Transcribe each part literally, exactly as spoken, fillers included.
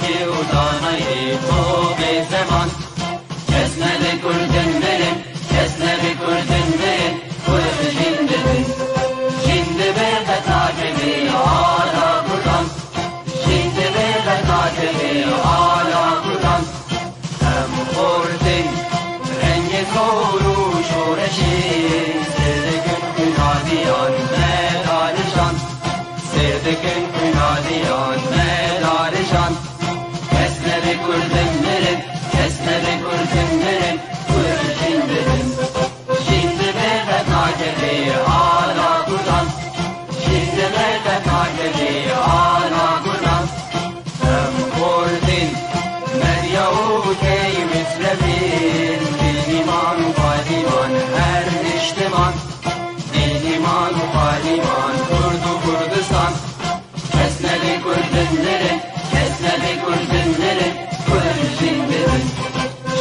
Kê û danayê ço bê zeman. Kes nebe kurdin mirin, kes nebe kurdin mirin, kurd jin dibin. Jin dibe qet nakevê ala kurdan. Jin dibe qet nakevê ala kurdan. Em xortin rengê zor û şoreşê, sêr dikin xwîna diyan me darijan. Sêr dikin xwîna diyan me darijan. Kes nebe kurdin mirin, kes nebe kurdin mirin, kurd jin dibin. Jin dibe qet nakevê ala kurdan. Jin dibe qet nakevê ala kurdan. Em xortin, Medya û Key Mislevîn, Dîlîman û Xalîman, her niştiman. Dîlîman û Xalîman, Kurd û Kurdistan. Kes nebe kurdin mirin, kes nebe kurdin mirin, kurd jin dibin.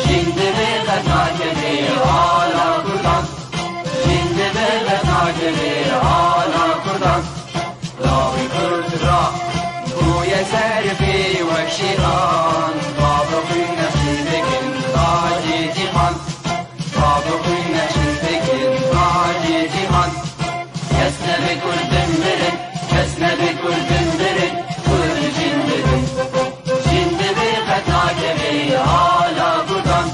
Jin dibe qet nakevê ala kurdan. Jin dibe qet nakevê ala kurdan. Lawê kurd ra bûye zerfê wek şêxan. Bavê xwîn nexşî dikin tacê cîhan. Bavê xwîn nexşî dikin tacê cîhan. Kes nebe kurdin mirin, kes nebe kurdin mirin, kurd jin dibin. Jin dibe qet nakevê ala kurdan.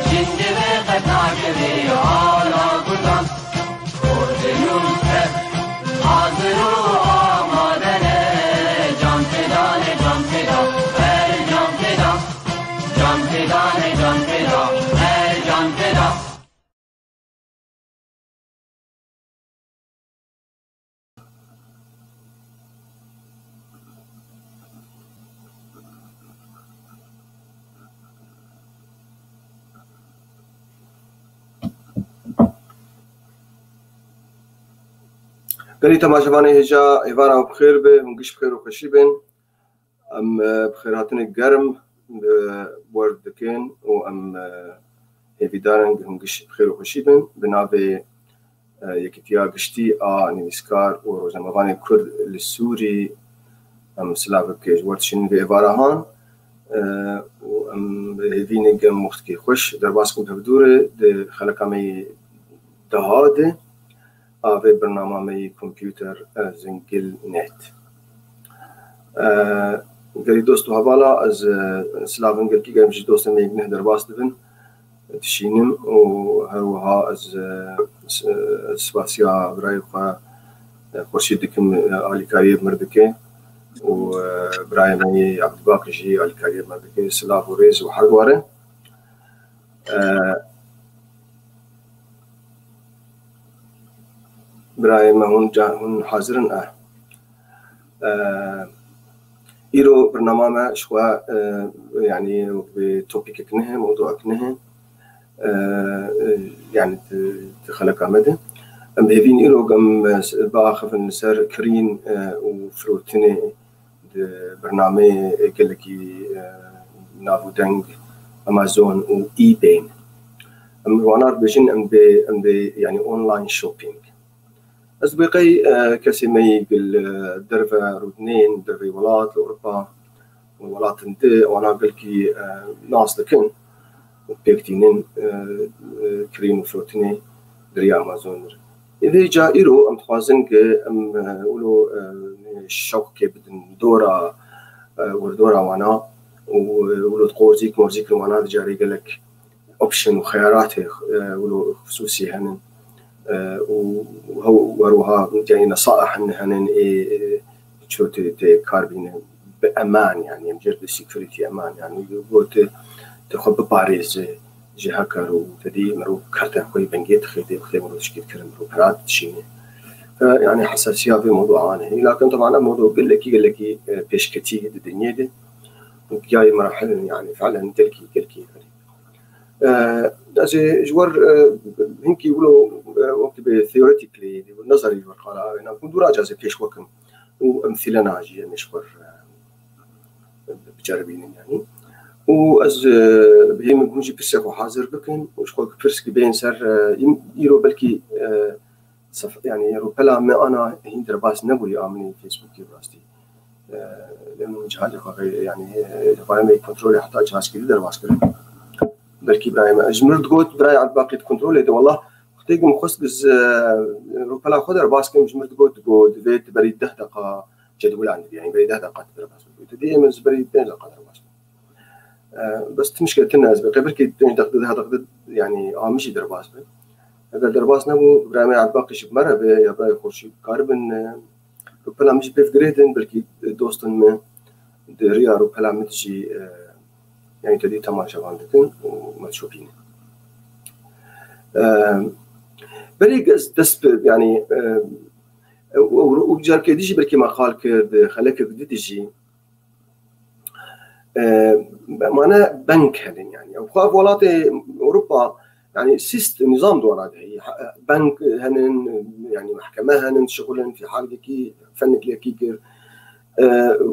Jin dibe qet nakevê ala kurdan. Xortin û tev hazir û amade ne. Can feda ne, can feda, her can feda. Can feda ne, can feda, her can feda. Gelî temaşevanê hêja, êvara bi xêr be, hûn giş bi xêr û xweşî bin. Em, e, bi xêrhatinê germ, e, wer dikin û em, e, hêvîdar in hûn giş bi xêr û xweşî bin. Bi navê, e, Yekîtiya Giştî a Nivîskar û Rojnamevanê Kurd li Sûrî, em silavek ji we dişînin vê êvara han, e, û em bi hêvî ne gem wextekî xweş derbas bin hevdû re di xeleka me yê deha de. A vê bernama me yê kompûter, e, Zingil net. E, gelî dost û hevala, ez, e, silavên gelkî germ ji dostên me yê guhdarî derbas dibin, dişînim û her wiha ez, e, s-, e, spasiya birayê xwe, e, Xurşîd dikim, e, alîkariyê bi mir dike û, e, birayê me yê Abdulbakir jî alîkariyê bi mir dike. Silav û rêz û her ware. E, Birayê me hûn ca-, hûn hazir in? Eh. Eh, îro bernama me ji xwe, eh, yanî wek bi topîkek nihe, mewduek nihe. Eh, eh, yanî di, di xeleka me de. Em bi hêvî ne îro em, eh, biaxivin li ser kirîn, eh, û firotinê di bernameyê gelekî, e, nav û deng Amazon û eBay ne. Em wana dibêjin, em bê, em bê, yanî online shopping. Ez dibê qey, e, kesê me yê gil, e, derve rûdinên, derveyî welat, li Ewropa, welatên di, wana gelkî, e, nas dikin û pêk tînin, e, e, kirîn û firotinê di riya Amazon re. Vê ca îro em dixwazin ku em, e, wilo, e, şewqê bidin dora, e, wirdora wana û, e, wilo qorzîk morzîk li wana di carê gelek option û xeyaratê, e, wilo xisûsî henin. E, û hew-, her wiha yani nesaih henin, henin ê, e, ço tê, tê kar bîne. Bi eman, yani, em jê re security eman, yani, got, tu xwe biparêze ji hacker û te dî mirov kartên xwe yê bengê dixê, dê bixê mirov tişkî dikir, mirov pera dişîne. E, yani, hesasiya vê mewduan e. Lakin, teban, ev mewdu gelekî, gelekî, e, pêşketî di dinyê de. Giyayê merahil in, yani, fiilen gelkî, gelkî xerîb. E, ez ê ji wer, e, hinkî wilo, e, wekî bi theoretically, nezerî ji wer qala awêna, ku dûra ca ez ê pêş wekim. Û emsîlena jî em ê ji xwe re, e, biceribînin, yanî. Û ez, e, bi hê min hûn jî pirsê xwe hazir bikin û ji xwe pirsî bên ser, e, îm-, îro belkî, e, sef-, yanî rûpela me ana hîn derbas nebûyî a min ê Facebookê bi rastî. Lê min cihazê xwe, yanî, e, xwe em ê kontrolê heta cihazkirî derbas kirin. Belkî birayê me, ji min digot, birayê Ebdibaqî di kontrolê de, wallah, wextê ku min xwest biz, e, rûpela xwe derbas kim, ji min digot, digot, divê tu berî deh deqa cedwilan dibî, yanî berî deh deqa tu derbas bibî. Tu diyê min ji berî pênc deqa derbas bû. E, bes tiştke tune ez bê, qey belkî pênc deqîqe, deh deqîqe, yanî, a min jî derbas be. Eger derbas nebû, birayê me Ebdibaqî jî bi me re be, ya birayê Xurşîd, karibin, e, rûpela min jî pêv girêdin, belkî dostên me di riya rûpela min jî, e, yanî tedî temaşevan dikin û me dişopînin. E, berî ez dest bi, yanî, e, û, û, û carkê dî jî belkî me qal kir, di xelekek dî de jî, e, mane beng henin, yanî. Ew xwe welatê Ewropa, yanî, sîst-, nîzam di wana de heye. Ha-, beng henin, yanî, mehkeme henin, şixulin, fî halekî, fenik lê kî kir. E, û,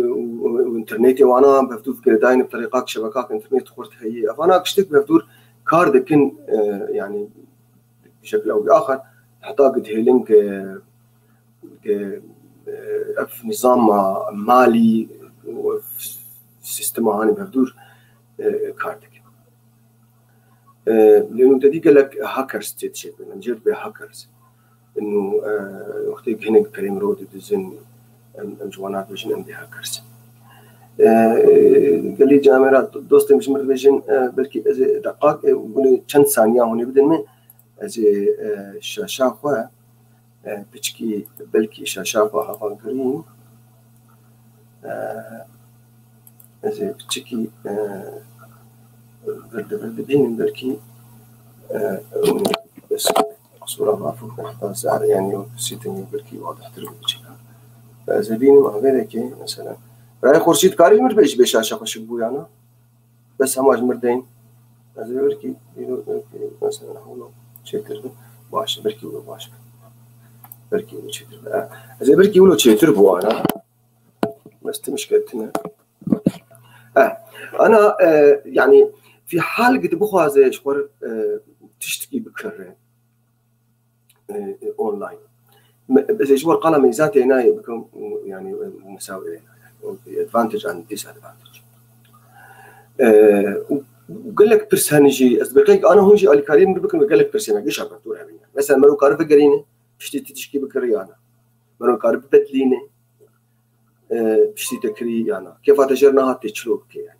û, û, û înternetê wana bi hevdûr girêdayî ne, bi terîqak, şebekak, înternet xurt heye. Evana giştik bi hevdûr kar dikin, e, yanî, bi şekil ew bi axir, heta ku dihêlin ku, ku, e, ev nîzama malî û ev sîstema hanê bi hevdûr, e, kar dikin. E, lê nû tedî gelek hackers tê dişêtin, em jê dibê hackers. Nû, e, wextê ku hinek perê mirov didizin, em, em ji wana dibêjin, em dê hackers in. E, gelî camêra dostên ji min dibêjin, e, belkî ez ê deqak, e, hûn ê çend saniya hûn ê bidin min, ez ê, e, şaşa xwe, e, piçkî, belkî şaşa xwe hava girîn. E, ez ê piçkî, e, vir di vir dibînim, belkî, e, bes qisûra mafû heta zar, yanî, ew sîtîngê belkî wadihtir biçe. Ez ê bînim, avêrekê, mesela, Birayê Xurşîd, karî ji min re bêjî bê şaşa xweşik bû ya na? Bes hema ji mir deyn. Ez ê belkî, belkî, mesela, hewlo çêtir be. Baş e, belkî wilo baş be. Belkî wilo çêtir be. Eh, ez ê belkî wilo çêtir bû ana. Bes tim şiketine. Eh, ana, e, yanî, fî hal gidi bixwaze ji xwe, e, tiştekî bikire. E, e, online. Me, ez ê ji wer qala meyzatê nayê bikim, û, yanî, e, û mesawê nayê. O advantage and disadvantage. E, û, û gelek pirs hene jî, ez dibêjim, ana hûn jî alîkariyê min bikin, gelek pirsê me gişa berdor hebin. Mesela, mero kar vegerîne, piştî tu tişkî bikirî ya na. Mero kar bibedlîne, e, piştî te kirî ya na. Kêfa te jêr nehat tê çilo bike, yanî.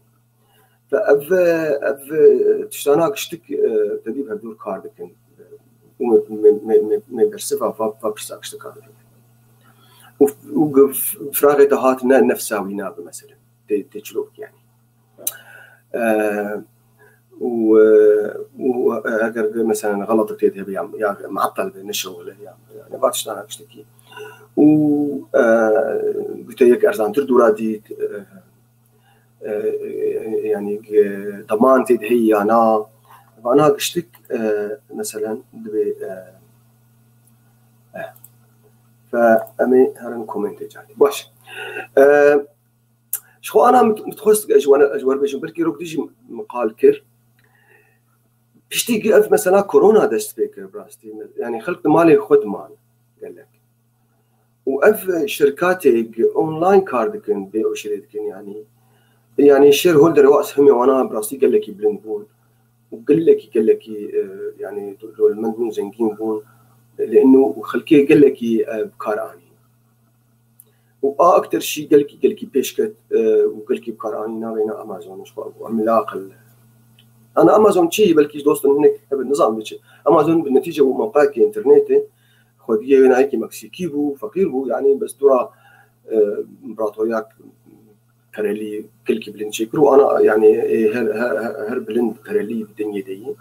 Ve ev, ev, e, tiştana giştik, e, tedî bi hevdûr kar dikin. Û me, me, me, me, me bersiva va, va pirsa giştik kar dikin. Û, û g-, firaxê te hat ne nefsa wî nabe, mesela. Tê, tê çilo bike, yanî. E, û, e, û eger, mesela, xelatê tê de hebe ya, ya muettel be, neşewile, ya, yanî, va tiştana giştikî. Û, e, gute yek erzantir dûra dît, e, e, yanî, e, deman tê de heye ya na, vana giştik, e, mesela, dibê, e, e, fe em ê herin komentê carî. Baş. E, Ji xwe ana min, min dixwest ji wan, ji wer bêjim, belkî rok dî jî min qal kir. Piştî ku ev mesela korona dest pê kir, bi rastî. Yanî xelk di malê xwe diman gelek. Û ev şirkatê ku online kar dikin, bê ew şirê dikin, yanî. Yanî shareholder wa hemê wana bi rastî gelekî bilind bûn. Û gelekî, gelekî, e, yanî do-, dewlemend bûn, zengîn bûn. Lê ino xelkê gelekî, e, bi kar anî. û a ektir şî gelkî, gelkî pêş ket, e, û gelkî bi kar anî navê ne Amazon, ji xwe bû emlaq. Ana Amazon çi ye? Belkî ji dostên hinek hebe nizan bê çi. Amazon bi netîce bû mewqeyekê înternetê, xwediyê wê nayekî Meksîkî bû, feqîr bû, yanî bes dûra, e, împaratoriya perelî gelkî bilind çêkir û ana, yanî, e, her, her, her, her bilind perelî bi dinyê de ye.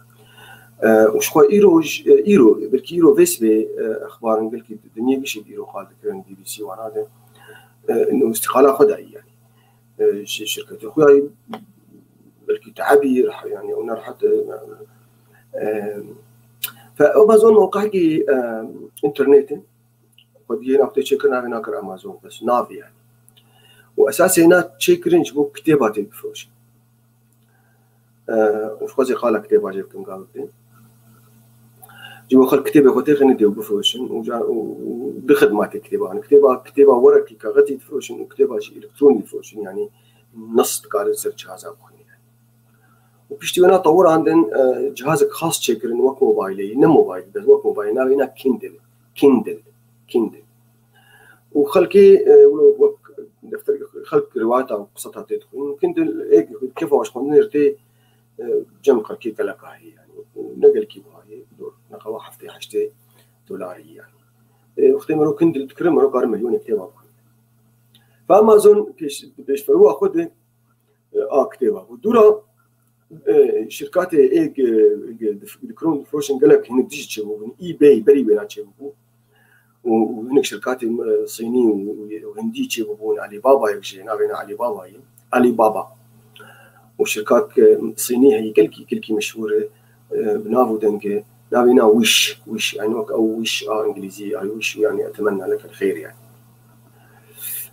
E, û ji xwe îro, e, îro, belkî îro vê sibê, e, exbarin gelkî dinyê gişî îro qal dikirin, B B C wana de. E, û îstîqala xwe dayî, yanî. E, şi-, şirketê xwe dayî, belkî teebî, reh-, yanî, ew ne rehet, e, e, fe Amazon mewqehekî, e, înternetê, xwediyê nav tê çêkir, navê nakir Amazon, bes navê, yanî. Û esasê na çêkirin ji bo kitêba tê bifiroşin. E, û xwezê qala kitêba jê bikim, gavik dê. Cî bo xelk kitêbê xwe têxîne dê û bifiroşin û ca-, û, û di xidmatê kitêba hene. Kitêba, kitêba werekî kaxetî difiroşin û kitêba jî elektronî difiroşin, yanî nas dikare ser cihaza bixwîne. Û piştî wê na tewir handin, e, cihazek xas çêkirin wek mobaylê, ne mobayl, bes wek mobayl, navê na Kindle, Kindle, Kindle. Û xelkê, e, wilo wek defter xelk riwayeta û qiseta tê dixwînin. Kindle ê kêfa xwe ji xwendinê re tê, e, cem xelkê gelek heye, yanî, û ne gelkî wiha ye, dor, neqeba heftê heştê dolarî, yanî. E, wextê mero Kindle dikire, mero kare milyonê kitêba bixwîne. Fe Amazon pêş-, pêşveroya xwe de, e, a kitêba bû. Dûra, e, şirkatê ê ge-, ge-, dif-, dikron difroşin gelek hinek dijî çêbûbûn. eBay berî wêna çêbûbû. Û, û hinek şirkatê, e, Sînî û, û, û Hindî çêbûbûn. Alibaba yek jê, navê ne Alibaba ye. Alibaba. Û şirkat, e, Sînî heye, gelkî, gelkî meşhûr e, e, bi nav û deng e. Navê na Wish, Wish. Yanî wek ew Wish a Îngilîzî, I wish, yanî etemenna leke xeyr yanî.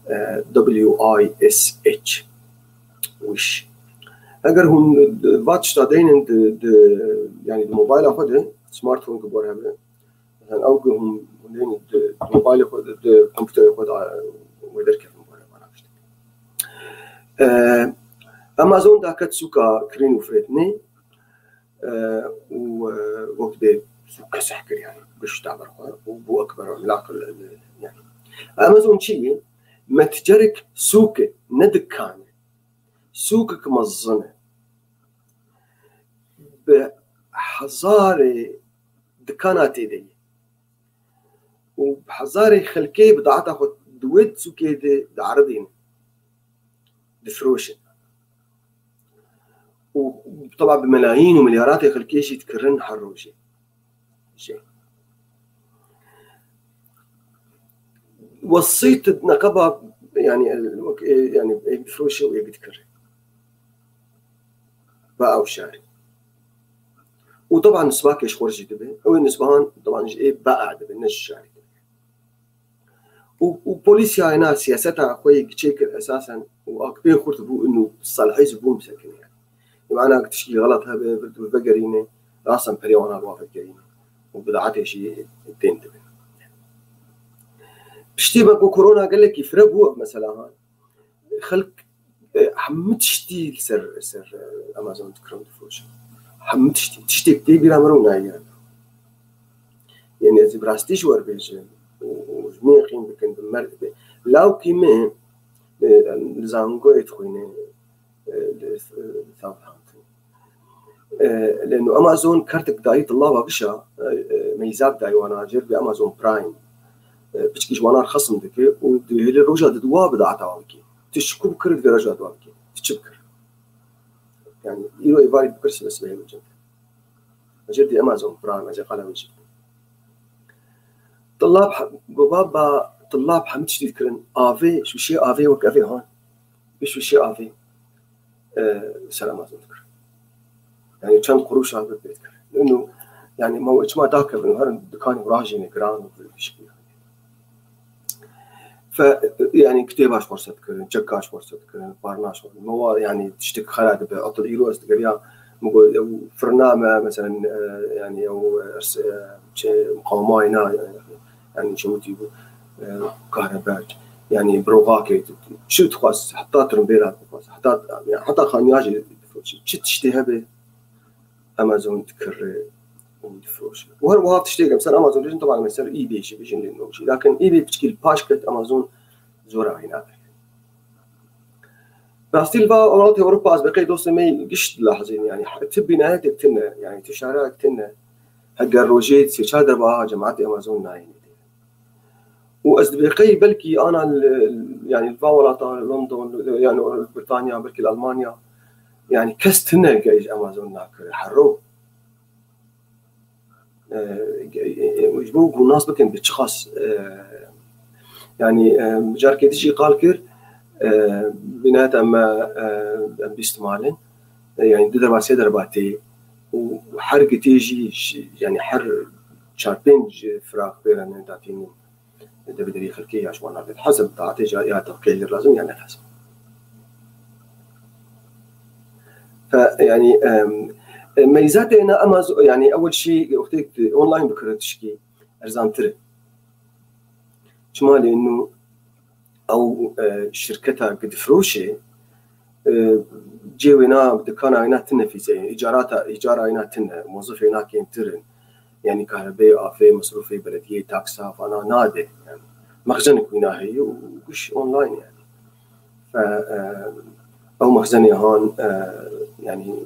E, W I S H. Wish. Eger hûn va tişta deynin di, di, yanî di mobayla xwe de, smartphone ku bor hebe, yani ew ku hûn, hûn deynin di, di mobaylê xwe de, di kompûterê xwe de, wê derkevin bor hebe, vana tiştekî. E, Amazon da ket sûka kirîn û firêtinê, e, û, e, wek dê sûk keseh kir, yani, giş da ber xwe û bû ekber emlak, e, yani. Amazon çi ye? Metcerek sûk e, ne dikan e. Sûkek mezin e. Bi hezarê dikana tê de ye. Û hezarê xelkê bidaeta xwe di wê sûkê de diaridînin, difiroşin. Û teba bi melayîn û milyaratê xelkê jî dikirin her rojê. Jê. Wesît neqeba, yani, wek, e, yani, êk difiroşe û êk dikire. Ba ew şarî. Û teban nisbakê ji xwe jî dibe. Ew ê nisbahan teban ji ê ba dibe, ne ji şarî dibe. Û, û polîsya ena siyaseta xwe yê giçê kir esasen û akpê xurt bû inu salhî ji bûn bisekine yani. Mana tişkî xelet hebe, vir tu vegerîne, rasen perê wana bi vegerîne. Û bidaetê jî tên dibin. Piştî me ku korona gelekî fire bû ev mesela han. Xelk, e, hemû tiştî li ser, ser, e, Amazon dikirin difiroşin. Hemû tiştî. Tiştê ku tê bîra mirov nayê. Yani ez bi rastî ji we re bêjim. Û, û ji min yaqîn bikin, bi mer-, bi, lawkî min, e, li zangoyê dixwîne, e, li, e, Southampton. E, lê nu Amazon kertek dayî tillava gişa, e, e, meyzab dayî wana, jêr bi Amazon Prime. E, piçkî ji wana re xesim dike û dihêle roja di dua bidaeta wan bike. Tu ji ku bikir divê roja dua bike. Tu çi bikir? Yani, îro êvarî bikir sibe sibe hêlo cem. Jêr di Amazon Prime, ez ê qala wê jî. Tillab he-, goba ba tillab hemû tiştî dikirin. Avê, şûşê avê wek evê han. Bi şûşê avê, e, ser Amazon dikir. Yani çend qurûş avê pê dikir. Ino, yani ma wê çima dakevin, her dikanê rajîne giran û pişkî. Fe, yani kitêba ji xwe dikirin, çeka ji xwe dikirin, parna ji xwe. Mewa, yani tiştek xera dibe. Atil îro ez digeriya, min got, ew firna me, mesela, e, yani ew, e, ers-, e, çi, muqawemayê na, e, yani çi witî bû, e, kahreber, yani biroxakê, çi dixwaz, heta tirimbêla dixwaz, heta, yani heta xaniya jî dixwaz. Çi tiştê hebe, Amazon dikire û difiroşe. Û her wiha tiştê, mesela Amazon dibêjin, teban, mesela eBay jî bêjin lê nokşî. Lakin eBay piçkî li paş ket, Amazon zora wî nake. Rastî li va welatê Ewropa, ez bi qey dostê me giş dilahizîn, yani, tu bînayetek tune, yani, tu şareyak tune, heger rojê sê çar derba cemaetê Amazon nayêne. Û ez dibê qey belkî ana li, yani, li va welata, London, yani, Britanya, belkî li Almanya, yani, kes tune gehîj Amazon nakire, hero. E, e, e, ji bo ku nas bikin bi çiqas, e, yani, e, carkê dijî qal kir, e, bînata me, e, em bîst mal in, e, yani, du derba, sê derba tê û her gitê jî, jî, yani, her çar pênc firaq pê re ne datînin. Devedirî xelkê ya ji wan navê. Hesab taatê ca ya tevqê lir lazim ya ne lazim. Fe, yani, em, E, meyzatê ne Amazon, yani ewil şî wextê online bikire tişkî erzantir e. Çima lê nû ew, e, şirketa ki difroşê, e, cê wêna dikana wêna tine fîze, îcarata, îcara wêna tine, mozifê wêna kêmtir in. Yani kahrebeyê, afê, mesrûfê belediyê, taksa, vana nade. Yani mexzenik wîna heye û giş online yani. Fe, e, ew mexzenê han, e, yani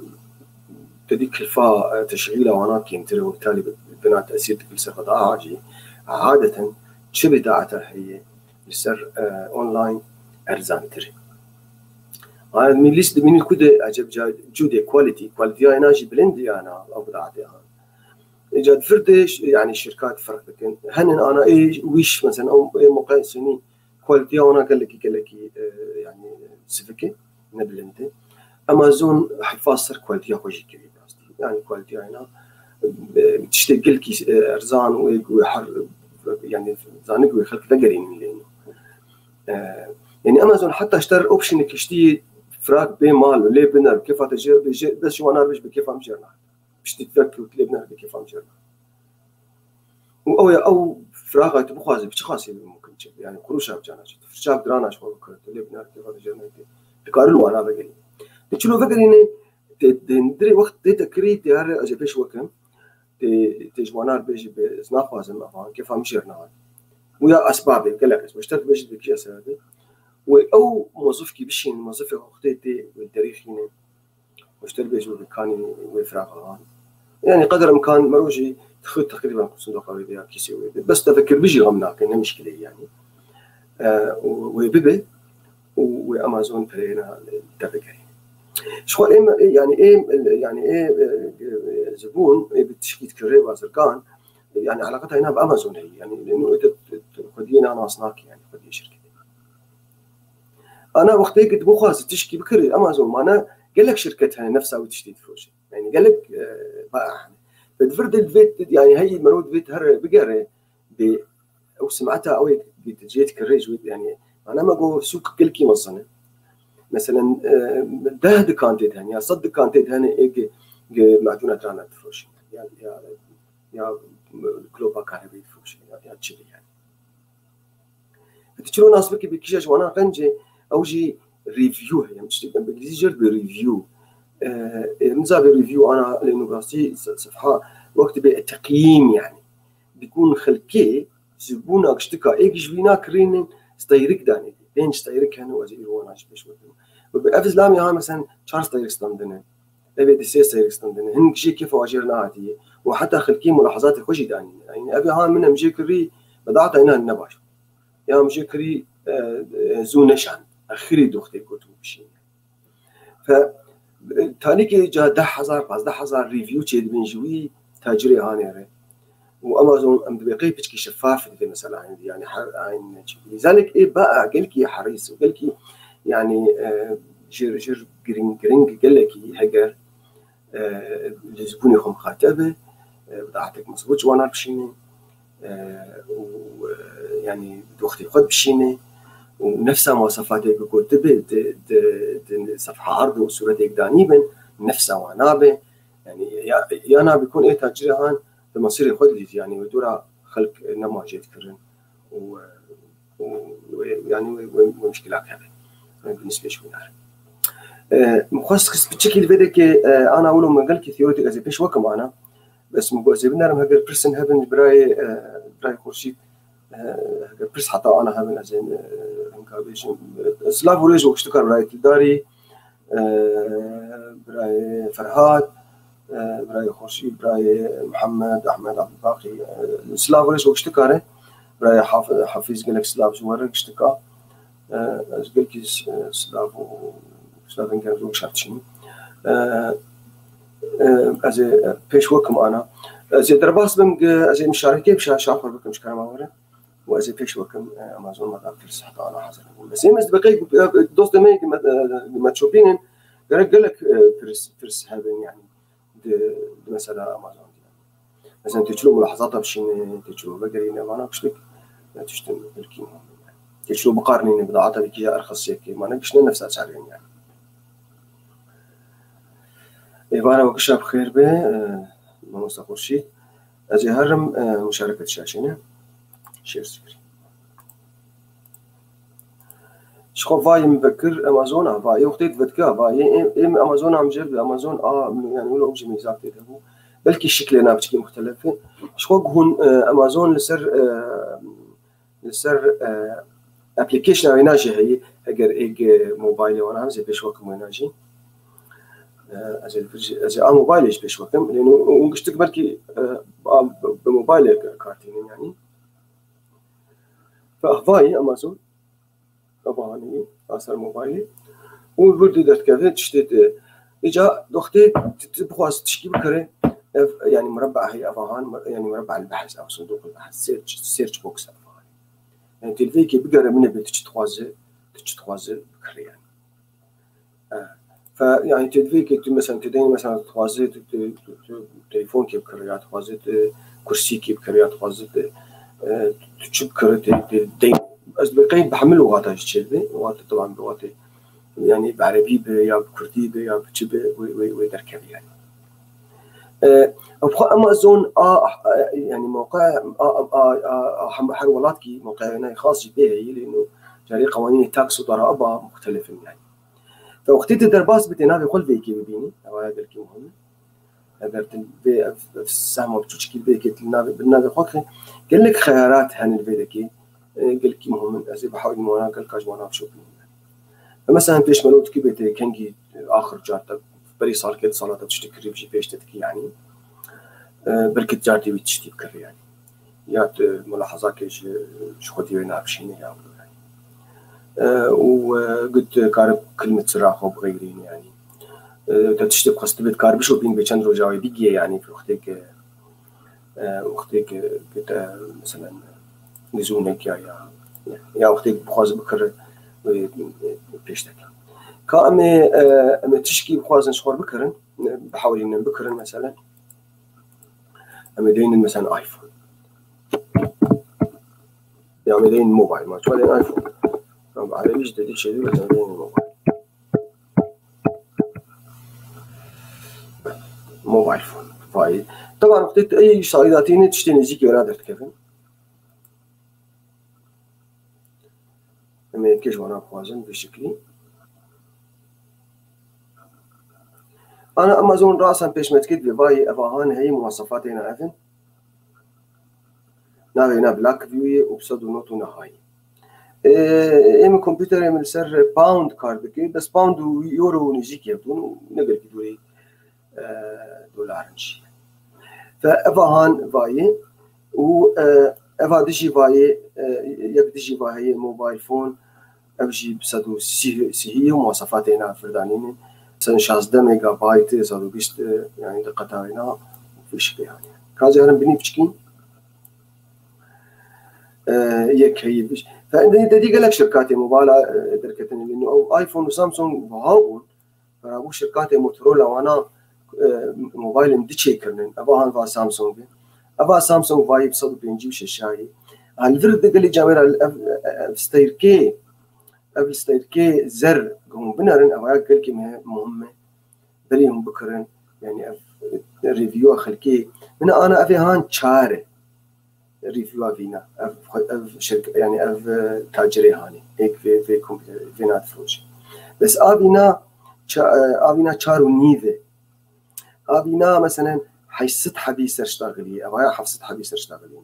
tedî kilfa, e, teşxîla wana kêmtir e û talî bina tesîr dikir ser xwe daha acî. Adeten çi bidaeta heye li ser, e, online erzantir e. Aya min lîst dibînin ku de eceb ca cûdê quality, qualityayê na jî bilind yana ew bidaetê han. Îca di vir de ş-, yani şirkat ferq dikin. Henin ana ê wîş, mesela, ew ê moqe sênî kualitiya wana gelekî, gelekî, e, yani sivik e, ne bilind e. Amazon hifa ser kualitiya xwe jî kirî rastî. Yani kualitiya wana, e, tiştê gelkî, e, erzan û ê ku her, yani zanik wê xelk vegerînin lê. E, yani Amazon heta ji te re optionê kiştî firak bê mal û lê biner, kêfa te jê bê, jê, bes ji wana re bêj bi kêfa min jê re. Piştî vekir lê biner bi kêfa min jê re. Û ew ya ew firaxa tu bixwazî bi çi xasî mumkin çi? Yani qurûşa bi cana çi? Tu firça bi dirana ji xwe bikir, tu lê biner kêfa te jê re. Dikari li wana vegerî. Tu çilo vegerîne, tê, tê dirê wext tê te kirî, tê here ez ê pêş wekim. Tê, tê ji wana re bêjî bi ez naxwazim, evan kêfa min jê re nayê. Û ya esbabê, gelek esbab. Ji te dibêjî bi kîja sebebê. Wê ew mozifkî bişîn, mozifê wextê tê wê derîxîne. Û ji te dibêjî wê kanî wê firaxa. Yani qeder imkan mero jî dixwî teqrîben ku sindoqa wê de ya kîsê wê de. Bes te fikir bijî xem nake, ne mişkilê yani. E, û wê bibe û wê Amazon pereyna te vegerîne. Ji xwe êm, yani êm, yani ê, e, e, zibûn, ê bi tişkî dikir rê bazirgan, yani eleqeta êna bi Amazon heye. Yani êno ê te, te, te xwediyê na nas nake, yani xwediyê şirketê. Ana wextê ki dibixwaze tişkî bikire Amazon, mane gelek şirket hene nefsa wî tiştî difroşe. Yani gelek, e, ba, hene. Ve di vir de divê, yani heyî mero divê her bigere, bê ew simeta ew ê cê dikir rê ji wê, yani, mane me got sûk gelkî mezin e. Meselen, e, deh dikan tê de hene, ya sed dikan tê de hene, ê gi, gi macûna dirana difroşin. Ya, ya, ya, klopa karebê difroşin, ya, ya çi bê yani. Tu çilo nas bikî bi kîja ji wana qencê, ew jî review heye. Em tiştê em bi îngilîzî jê re dibê review. E, e, min zavê review ana lê nû rastî se-, sefha wek dibê teqyîm yani. Dikun xelkê zibûna giştika êk ji wîna kirînin steyrik danê. Pênc steyrik hene û ez ê îro wana jî pêş wekim. Û bi ev zilamê ha, meselen, çar steyrik standine. Ev ê di sê steyrik standine. Hin jê kêfa wa jê re nehatiye. Û heta xelkê mulahazatê xwe jî danîne. Yani ev ê ha min em jê kirî, bedahta înan ne baş. Ya em jê kirî, e, e, zû neşan. Axirî doxtê got û bişîne. Fe, e, talîkê ca deh hezar, pazdeh hezar review çêdibin ji wî tacirê hanê re. Û Amazon em dibê qey piçkî şeffaf dibe mesela hindî, yani her aynî çi. Lîzalek ê ba gelkî herîs û gelkî yani, e, jir, jir giring, giring gelekî heger, e, li zibûnê xwe mixate be, e, bidaetek mezbût ji wan re bişîne, e, û, e, yani doxtê xwe bişîne û nefsa muwasefatê bi ku dibe di, di, di sefha erd û sûretêk danî bin, nefsa wana be. Yani ya, ya nabî kun ê tacirê han di mesirê xwe didît, yani wê dora xelk nema jê dikirin û, û wê, yani wê, wê, wê muşkilak hebe. Wê bi nisbê ji wî nare. E, min xwest xist piçikî li vê dekê, e, ana wilo min gelkî teoretîk ez ê pêş wekim ana. Bes min got ez ê binerim heger pirsin hebin birayê, e, birayê Xurşîd, e, heger pirs heta ana hebin ez ê, e, hinka bêjim. E, silav û rêz û xweştikar birayê Tildarî, e, birayê Ferhat, e, birayê Xurşîd, birayê Mihemed, Ehmed, Abdulbaqî, e, silav û rêz û xweştikar e. Birayê Haf-, Hafîz gelek silav ji we re giştika. E, ez gelkî s-, silav û silavên germ ji we şart dişînim. E, e, ez ê pêş wekim ana. Ez ê derbas bim, ge-, ez ê mişarekê bi şa-, şaxor bikim ji kerema we re. Û ez ê pêş wekim, e, Amazon me da pirs heta ana hazir nebûn. Bes êm ez dibe qey, e, dostê me yê me, e, me çopînin, gerek gelek, e, pirs, pirs hebin, yani, di, di mesela Amazon de. Mesela, tê çilo mulahazata bişîne, tê çilo vegerîne, vana piştik, e, tiştin ilkî muhim e. Tê çilo biqarnîne, bidaata wî kîja erxisiyekê, mane gişne nefsa çarên, yani. Êvara we kişa bi xêr be, e, mamosta Xurşîd. Ez ê herim, e, muşareket şaşê ne. Share screen. Ji xwe vayê min vekir Amazon a, vayê wextê divetkir a, vayê êm, êm Amazon a min jê bi Amazon a, yani wilo jî mîzak tê de bû. Belkî şiklê na piçkî muxtelef e. Ji xwe hûn, e, Amazon li ser, e, li ser, e, application wêna jî heye, eger êg, e, mobilê wan hevzê pêş wexim wêna jî. E, ez ê li vir jî, ez ê a mobilê jî pêş wexim. Lê hûn giştik belkî, e, a, bi mobilê kar tînin yani. Fe ahvayî Amazon. Ev hanî a ser mobilê. Û vir dû derdikeve tiştê di. Îca doxtê tu, tu bixwaz tişkî bikire. Ev, yani murabba heye ev han, yani murabba el behs, ev sunduk el behs, search, search box ev han. Yani tu li vê yekê bigere min ê bê tu çi dixwaze, tu çi dixwaze bikire yani. E, fe, yani tu divê ke tu mesela tu deyne mesela dixwaze tu, tu, tu, tu telefon kê bikire ya dixwaze tu kursî kê bikire ya dixwaze tu, e, tu çi bikire te, te deyn. Ez dibê qey bi hemil wata jî çêdibe, wate taban bi wate yani bi erebî be ya bi kurdî be ya bi çi be wê, wê, wê derkeve yani. E, ev xwe Amazon a, e, yani mewqe a, a, a, a, hem, her welat kî mewqeya wêna xas jî pê heye lê no carê qewanînê tax û daraiba muxtelif in yani. Te wextê tu derbas bidê navê xwe li vê yekê bibînî, ewa ya gelkî muhim e. Eger tu vê ev, ev sehma biçûçikî li vê yekê tu li navê, bi navê xwe kî gelek xeyarat hene li vê dekê, e, gelkî muhim in. Ez ê bihawînim wana gelka ji wana bişopînim. E, mesela pêş mero dikî bê te kengî axir car te berî salkê di sala te tiştê kirî jî pêş te dikî yanî. E, belkî cartê wî tiştî bikirî yanî. Ya tu mulahazakê ji, ji xwedî wê nabişînî ya wilo yanî. E, û, e, got karib kilmet sira xwe bixeyrînî yanî. E, te tiştê xwestibê dikar bişopîn bê çend roja wê bigiyê yanî wextêk, e, wextêk, e, te, meselen, lizûnek ya, ya, ya wextêk bixwaz bikir, e, pêş deke. Ka em ê, e, em ê tişkî bixwazin ji xwe bikirin, e, bihewlînin bikirin, meselen, em ê deynin, meselen, iPhone. Ya em ê deynin mobile, ma çima deynin iPhone? Ya bi erebî jî dedî çêdî, em ê deynin mobile. Mobile phone. Vay. Taban wextê tu ey şahîdatî ne tiştê nêzîkî wêna derdikevin. Em ê yekê ji wana bixwazin vê şeklî. Ana Amazon rasan pêşmetkê divê vayê ev ahan heyî muwasefatê ne evin. Navê wêna Black View ye û bi sed û nod û nehayî. Ê, ê min kompîterê min li ser pound kar dike, bes pound û euro nêzîkî hev dûn û ne gelkî dûrê, e, dolar in jî. Fe eva han vayê û, e, eva dijî vayê, e, yek dijî va heye mobile phone, ev jî bi sed û sî, sî ye û muwasefatê na firdanî ne. Sen şazdeh megabayt, sed û bîst, e, yani diqeta wê na fişkê yani. Ka jî herin binî piçkî, e, yek heyî biş. Fe, de, de dî gelek şirkatê mobala, e, derketin. Ew iPhone û Samsung buha bûn. Ferabû şirkatê Motorola wana, e, mobilên di çêkirinin. Eva han va Samsung e. Eva Samsung vayî bi sed û pêncî û şeş ayî. Li vir di gelê camêra ev, ev steyrkê, ev li steyrkê zer hûn binerin, eva ya gelkî me-, muhim e. Berî hûn bikirin. Yani ev, e, review a xelkê. Min ana ev ê han çar e. Review a vîna. Ev, ev şirk-, yani ev, e, tacirê hanê. Êk vê, vê kompîter, vê nadifroşê. Bes a vîna ça-, e, a vîna çar û nîv e. A vîna, meselen, heşt sed hebî ser ştaxilî, ev aya heft sed hebî ser ştaxilî.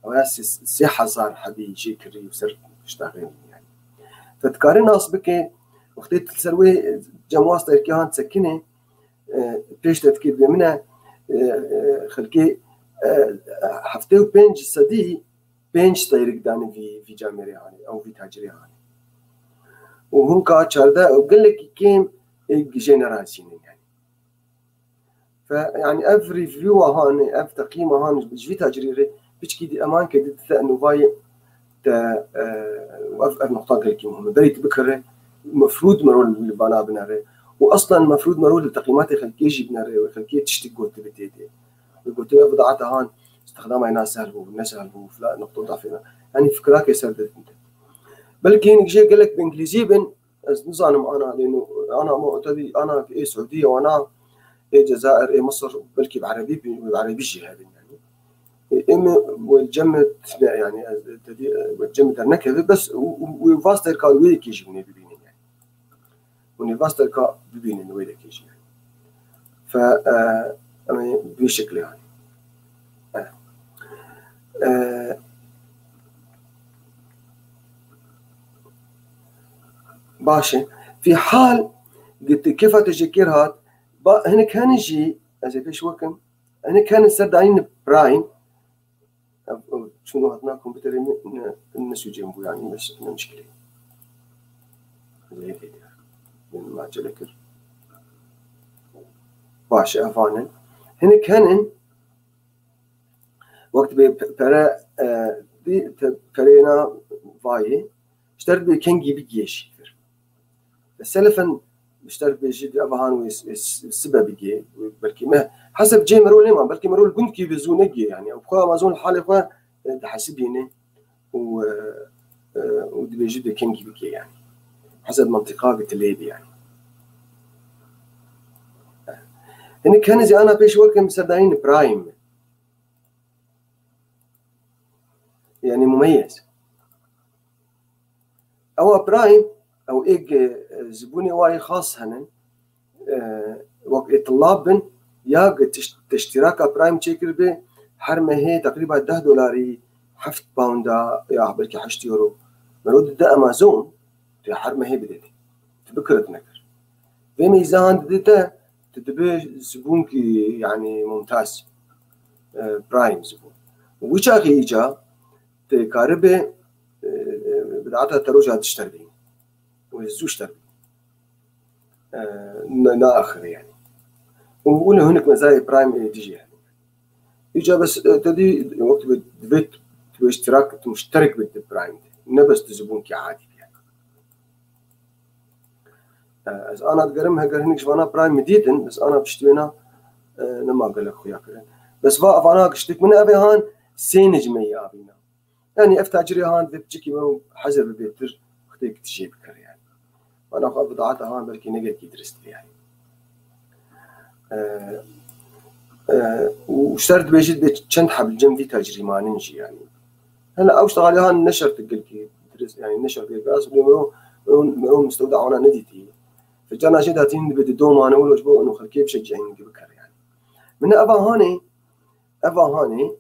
Ev aya sê, sê hezar hebî jê kirî û ser ştaxilî yani. Te dikare nas bike, wextê tu ser wê cem wasta êrkê han sekinê, e, pêş te dikê bê min e, e, e, xelkê, e, heftê û pênc sedî pênc steyrik dane vî, vî camêrê hanê, ew vî tacirê hanê. Û hûn ka çardeh û gelekî kêm ê gijê nerazînin yani. Fe, yani ev review a hanê, ev teqîm a hanê, ji vî tacirê re piçkî dî eman ke dî te nûvayê te, e, ev, ev noqta gelkî muhim e. Berî tu bikire, mefrûd mero li vana binere. Û eslan mefrûd mero li teqîmatê xelkê jî binere, wê xelkê tiştik gotibe tê de. Wê gotibe ev daeta han, istixdama ena sehl bû, ne sehl bû, filan, noqta dafê ne. Yani fikirake ser de dide. Belkî hinek jê gelek bi îngilîzî bin, ez nizanim ana, lê no, ana ama tabii ana ê Suudiye wana, ê Cezayir, ê Misir, belkî bi erebî, bi erebî jî hebin yanî. Ê, ê me we cem me tine, yanî, ez te dî, we cem me dernekeve, bes û, û, û vas derka wê yekê jî hûn ê bibînin yanî. Hûn ê vas derka bibînin wê yekê jî yanî. Fe, e, em ê bi vî şeklê yanî. E, e, Baş e. Fî hal, kêfa te jê kêr hat, ba, hinek hene jî, ez ê pêş we kim, hinek hene ser danîn prime, ev, ev, çûn û hatina komputerê min, ne, ne sûcê min bû, yanî, ne, ne mişkilê. Ez ê vê de, min macele kir. Baş e, evan in. Hinek hene, wek dibê pe-, pere, e, dî, te pereyna vayê, ji te re dibê kengî bigihê şîkir. Selefen ji te re dibê jî di evahan wê s-, s-, sibe bigihê, belkî me, heseb cê mirov lê man, belkî mirov li gundkî bi zû negihê, yanî, ew bi xwe Amazon li halê xwe, e, dihesibîne û, e, e, û dibê jî dê kengî bigihê, yanî. Heseb mentiqa ki tu lê bî, yanî. Hinek hene zî ana pêş we kim ser danîn prime. Yanî mumeyez. Ewa prime, ew ê ge-, zibûnê wayê xas henin, e, wek ê tillab bin, ya ge tişt-, teştîraka prime çêkiribe, her mehê teqrîba deh dolarî, heft pounda, ya belkî heşt euro. Mero dide Amazon, tê her mehê bidê. Tu bikirît nekir. Vê meyzan dide te, tu dibe zibûnkî, yanî mumtaz, e, prime zibûn. Wî çaxê îca, tê karibe, e, e, bidata te roja dişter bîne. Wê zû ji te re bîne. E, ne, ne axire yanî. Û, û ne hinek mezayê prime ê dijî hene. Îca bes, e, te dî, wek tu divê, tu bê iştirak, tu muşterek bit di prime de. Ne bes tu zibûnkî adî bî yanî. E, ez ana digerim, heger hinek ji vana prime min dîtin, bes ana piştî wêna, e, nema gelek xuya kirin. Bes va, vana giştik min eve han sê necmeyî avîna. Yanî ev tacirê han vê piçikî me hezir bibêtir, xwedê ki tijê bikir yanî. Mana xwe bidaeta han belkî ne gelkî dirist be yanî. E, e, û ser dibêjî dibê çend heb li cem vî tacirî manin jî yanî. Hela ew ştexalê han ne şert gelkî dirist, yanî ne şert gelkî rast bê mero, mero, mero mistewda wana nedîtî. Fe carna jê datîn dibê di domane wilo ji bo eno xelkê bişe cihîn bikir yanî. Min eva hanê, eva hanê,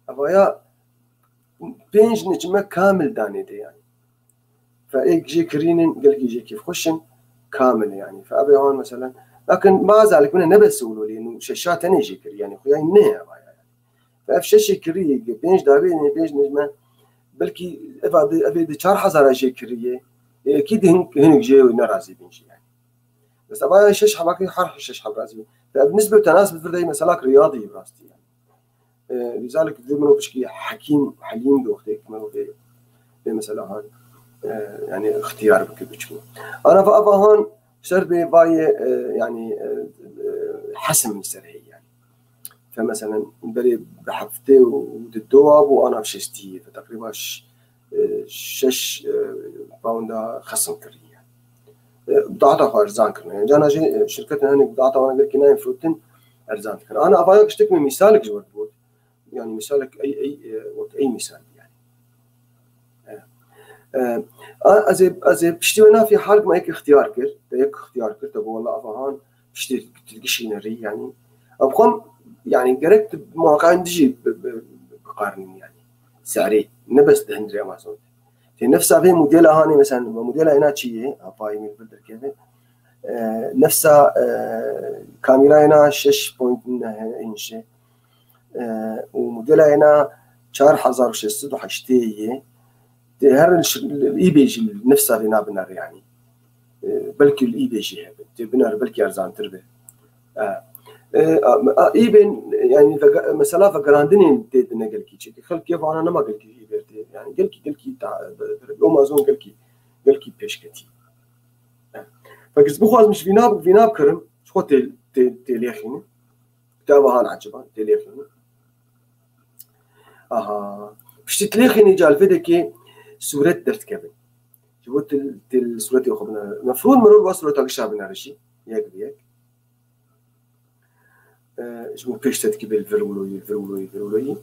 evaya pênc nicme kamil danê de yanî. Fe ê jê kirînin, gelkî jê kêfxweş in, kamil e yanî. Fe eve han meselen, lakin baza li kune ne bes wilo lê nû şeşa tenê jê kirî yanî, xuyayî ne eva yanî. Fe ev şeşê kirî, pênc davê ne, pênc nicme, belkî eva di, evê di çar hezara jê kirî ye. Ê, ekîd hin-, hinek jê nerazî bin jî yanî. Mesela vaya şeş hebakî her şeş heb razî bin. Fe ev nisbe tenas bi vir de mesela ki riyadî rastî yanî. E, lîzalik dibê miro pişkî hekîm, helîm bi wextê ki miro vê, vê mesela han, e, yanî ixtiyar bike biçû. Ana va ava han ser bê vayê, e, yanî, e, e, hesim li ser heye yanî. Fe meselen berê bi heftê û di dowa bû ana şêstî, fe teqrîba ş-, e, şeş, e, pounda xesim kiriye. E, data xwe erzan kirine. Yanî cana jî, e, şirketên hinek data wana gelkî nayên firotin, erzan dikin. Ana avaya giştek me mîsalek ji we digot. Yanî mîsalek ey, ey, e, wek ey mîsal yanî. E, e, a, ez ê, ez ê piştî wê nafî halk me yek ixtiyar kir. Te yek ixtiyar kir, te got, "Wela ava han piştî tilgişîne rî," yanî. Ev xwe, yanî gerek tu muhaqa dijî bi, bi, bi, biqarnî yanî. Serê, ne bes di hundirê Amazon. Tê nefsa vê modela hanê, mesela, modela ena çi ye? Apayî min vir derkeve. E, nefsa, e, kamîra ena şeş point neh inç e. E, û modela ena çar hezar û şeş sed û heştê ye. Tê her li şir-, li eBay jî nefsa vê nabinere yanî. E, belkî li eBay jî hebe. Tê binere belkî erzantir be. E, e, a, a, eBay, yanî vege-, mesela vegerandinên tê dine gelkî çêkir. Xelk yê vana nema gelkî eBay tê. Yanî gelkî, gelkî ta-, be-, be-, Amazon gelkî, gelkî pêşketî. E, vegir bixwazim ji vîna, vîna bikirim, ji xwe tê, tê, tê lêxînim. Kitaba han eciban, tê lêxînim. Aha. Piştî tilêxînî ca li vê dekê sûret derdikevin. Ji bo til, til sûretê xwe binere. Mefrûn mirov wa sûreta gişa binere jî. Yek bi yek. e, ji bo pêş te dikî bê li vir wilo yî, li vir wilo yî, vir wilo yî.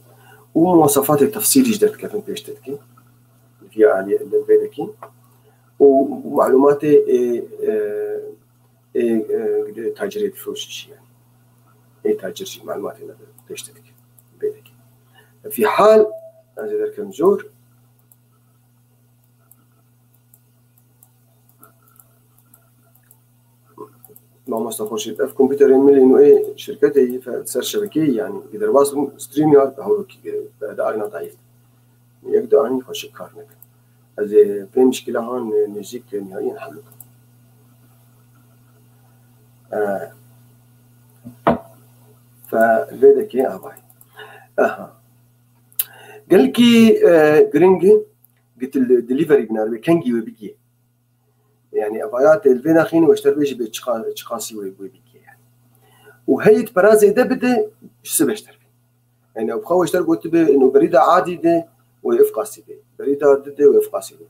Û muwasefatê tefsîlî ji derdikevin pêş te dikî. Li vî alî, li vê dekî. Û malûmatê ê, e, ê, e, tacirê difiroşin jî yani. Ê tacir jî malûmatê me pêş te dike. Vê dekî. Fî hal, ez ê derkevim jor. Mamosta Xurşîd, ev kompûterên min ên û ê şirketê yî fe-, ser şebekeyê, yanî, bi derbas bûn, StreamYard bi hewlokî girê, bi, di ayna dayîf. Yek du anî xweşik kar nekin. Ez ê vê mişkîla han nêzîk nihayî hel bikim. E, fe, vê dekê avayî. Aha. Gelkî, e, giring e, gitil delivery binarê, kengî wê bigiyê. Yani, evaya te li vê naxînî weşter bê jî bê çiqa-, çiqasî wê, wê bigiyê yani. Û heyî pera zêde bide, ji sibeş dervê. Yani, ew xwe weşter gotibe, ino berîda adî de, wê ifqasî bê. Berîda di de, wê ifqasî bê.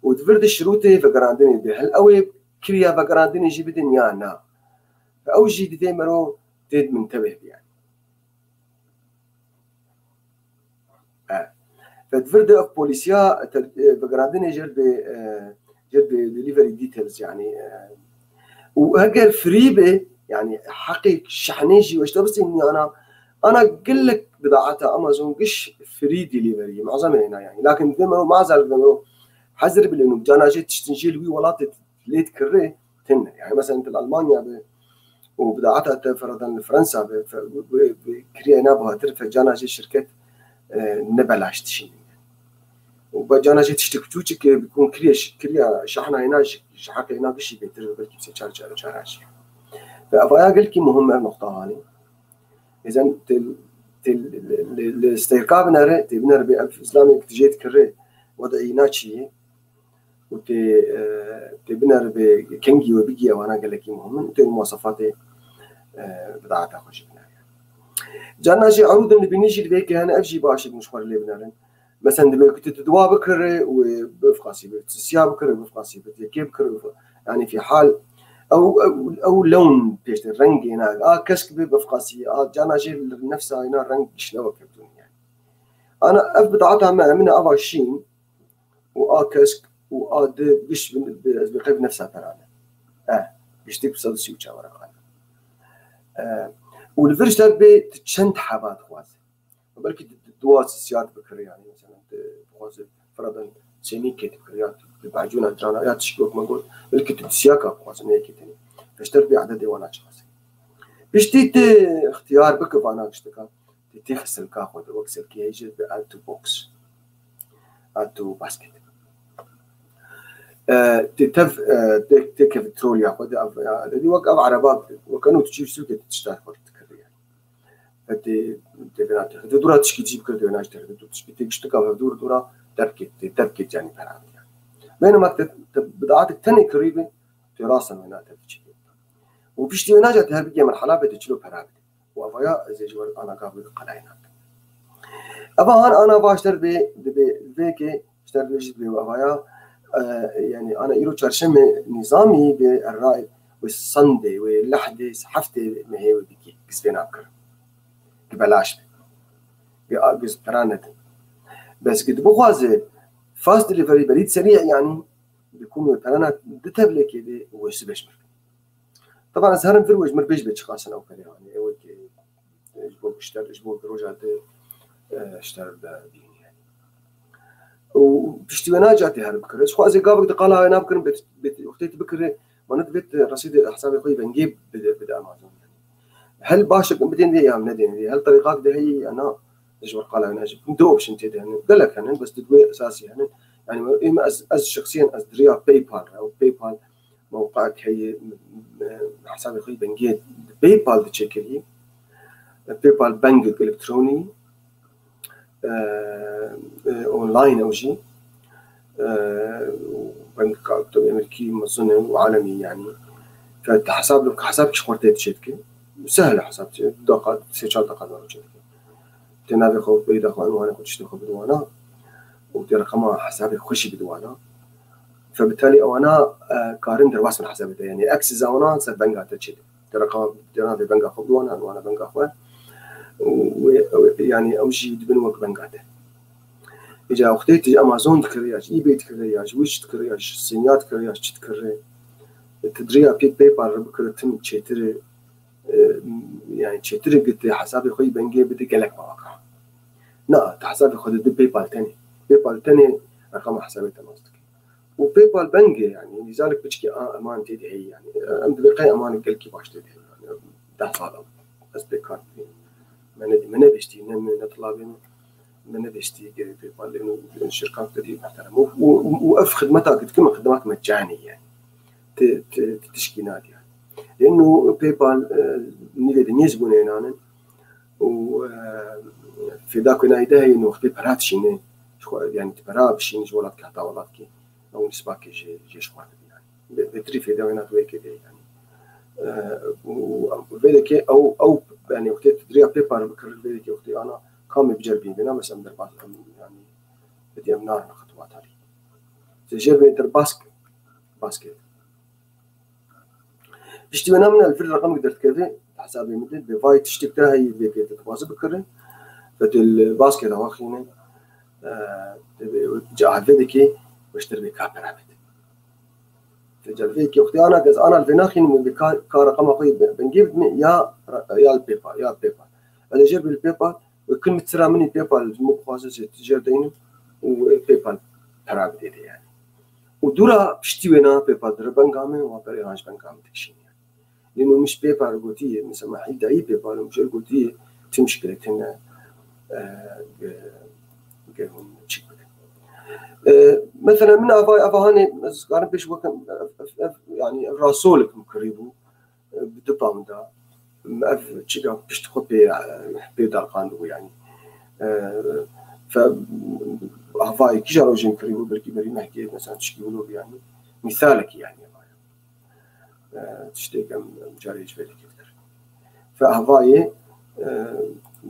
Û di vir de şirûtê vegerandinê de. Hel ew ê kiriya vegerandinê jî bidin ya na. Ew jî divê mero tê min teveh bî yani. E, ve di vir de ev polîsiya te-, e, vegerandinê jêr bê, e, jêr bê delivery details, yani, e, û heger free be, yani, heqê şehnê jî weşte bisîn, yani, ana gelek bidaeta Amazon giş free delivery, muazem hêna, yani. Lakin divê mero, mazel divê mero hezir bilin û cana jê tiştin jê li wî welatê lê dikirê tune. Yani, mesela, tu li Almanya be û bidaeta te feradan li Fransa be, fe-, wê, wê kiriya na bihatir fe cana jê şirket, e, ne belaş dişînin. Û be cana jê tiştek çûçik, e, bi kon kiriya ş-, kiriya şahna hêna ji, ji heqê hêna gişî bêtir, belkî bi sê çar, çar, çar jî. Ve evaya gelkî muhim ev noqta hanî. Êzen tê, tê li, li, li stêrka binere, tê binere bê ev îslamê ki tijê dikirê, wede îna çi ye? Û tê, e, tê binere bê kengî wê bigî, ewana gelekî muhim in, û tê muwasefatê, e, bidaeta xwe jî binere. Carna jî erûdin li bînî jî li vê ke hene, ev jî baş e, min ji xwe re lê binerin. Mesela, divê ku tu, tu dua bikire û bifqasî be, tu siya bikire bifqasî be, tu yekê bikire bif-, yani fî hal, ew, ew, ew lewn pêşte rengê na, a kesk be bifqasî, a carna jê li nefsa hêna reng giş ne wekevdûn yani. Ana ev bidaeta me, min ava şîn û a kesk û a di giş bin, bi, ez bi qev nefsa perane. Eh, giştik bi sed û sî û çar weraqane. Eh, û li vir ji te bê tu çend heba dixwaze. Belkî di, di, dua siyat bikire, yani, mesela, tu dixwaze firadan çênî kêt bikire, ya tu bi macûna dirana, ya tişkî wek me got, belkî tu siyaka bixwaze, ne yekê tenê. Feşter bê ededê wana çiqas e. Piştî tu ixtiyar bike vana giştika, tu tê xwe silka xwe de, wek silkê heye jî bi add to box. Add to basket. E, tu tev, e, tê, tê kev trolya xwe de, ev, ya, ededî wek ev ereba, wek eno tu çî sûkê tu tişta xwe dikire, yani. Heti tê vêna te. Heti dûra tişkî cî bikir tê vêna ji te. Heti dûr tişkî tê giştika ve dûr dûra derkê, tê derkê canî pera bide. Bêne me te, te bidatek tenê kirî bi, tê rasen wêna te biçî. Û piştî wêna ca te her bigê merhala be te çilo pera bide. Û evaya ez ê ji we re ana gav bide qelayê nake. Eva han ana va ji te re bê, dibê vê ke Ji te re jî divê wevaya, e, yani ana îro çarşemê nîzamî bi erray wê sendê, wê lehdê, heftê mehê wê bikî, giz vê nakirin. Bi belaş be. Bi a, giz pera nedin. Bes ki dibixwaze fast delivery, berîd serî, yani bi kum wê perana di tevlekê de wê sibeş mir. Taban ez herim vir wê ji mir bêj bê çiqasin ew perê, hani ew ki, e, ji bo gişter, ji bo roja di, e, ji te re bînî. Û piştî wê naca tê her bikire. Ji xwe ez ê gavek di qala wê nabikirim, bê, bê wextê tu bikire, mana divê tu resîdê hesabê xwe yê bengê bide, bide Amazon. Hel baş e bidên vê ya nedên vê. Hel terîqak de heyî ya na, ji ber qala wê nace. Du option tê de hene. Gelek hene, bes di duwê esasî hene. Yani ê me ez, ez şexsiyen ez diriya PayPal re, û PayPal mewqeek heye, hesabê xwe yê bengê PayPal diçêkirî. PayPal bengek elektronî, e, e, online ew jî. E, bengek elektroniya Amerîkî mezin e û alemî yani. Ke hesab, hesab kî xwe tê diçêdike. Sehel e hesab, du deqa, sê çar deqa de çêdike. Tê navê xwe, peyda xwe, enwanê xwe, tiştê xwe bide wana. Û tê reqema hesabê xwe jî bide wana. Fe bitalî ewana, e, karin derbas bin hesabê te. Yani access ewana ser benga te çêdike. Reqama dêran vê benga xwe biwana, wana benga xwe. Û wê, wê, yanî ew jî dibin wek benga te. Îca wextê tu ji Amazon dikirî, ya ji eBay dikirî, ya ji Wish dikirî, ya ji Sinya dikirî, ya ji çi dikirî. Tu diriya pê PayPal re bikirî tim çêtir e, e, yanî çêtir e, gitê hesabê xwe yî bengê bidî gelek mawaka. Na, tu hesabê xwe didî PayPal tenê. PayPal tenê reqama hesabê te nas dike. Û PayPal bengê, yanî, nîzalek piçkî a eman tê de heye, yanî. Em dibê qey emanek gelkî baş tê de heye, yanî. Deh sal em ez pê kar dibînim. Me ne, me nebêştî, ne min, ne tilabê min. Me nebêştî gerê PayPal lê û şirkat te dî muhterem. Û, û, û ev xidmeta ku dikim, xidmet mecanê ye. Ti, ti, ti tişkî nadî, yanî. Lê û PayPal, e, nîvê dinyê ji bo nênanin. Û, e, fêda ku nayê de heye, wextê pera dişîne, ji xwe, yanî tu pera bişînî ji welatkî heta welatkî, ew nisbakê jê, jê ji xwe dibî, yanî. Bê-, bêtirî fêda wêna tu wê kê de, yanî. E, û vê de ke ew, ew, yanî wextê tu diriya PayPal bikir, vê de ke wextê ana kamê bicer bîn, bêna mesela em derbas, em, yanî, bidî em narin xetwata lî. Te jê bê derbas kir, bas kir. Piştî wêna min li vir reqemek derdikeve, hesabê min de, bê vay tiştek te heyî vê kê te dixwaze bikire. Ve tu li baskê de waxîne, e, te vê, ca hevê dikê, beştir vê ka pera bit. Te ca vê kê wextê ana, ez ana li vê naxînim, vê ka, ka reqema xwe yê be-, bengê bidime, ya, ya li PayPal, ya PayPal. Ez ê jê bê li PayPal, û kil min tira min î PayPal ji min bixwaze jê, jê deynim û PayPal pera bidê de, yanî. Û dûra piştî wêna PayPal dire benga min, wa perê han ji benga min dikişîne. Lê min ji PayPal gotiye, mesela, me hîdayî PayPal û jê gotiye, tim şikilê tune, e, ge-, ge hûn çik bikin. E, mesela, min ava, ava hanê, ez karim pêş wekim, ev, ev, ev, yanî, ev rasolik min kirî bû, e, bi du pound da. Ev çika pişt xwe pê, pê derqandibû, yanî. E, fe, havayê kîja rojên kirî bû, belkî berî mehkê, mesela, tişkî wilo bû, yanî. Mîsalekî, yanî, e, tiştêk em, em carê ji vê dikir. Fe havayê, e,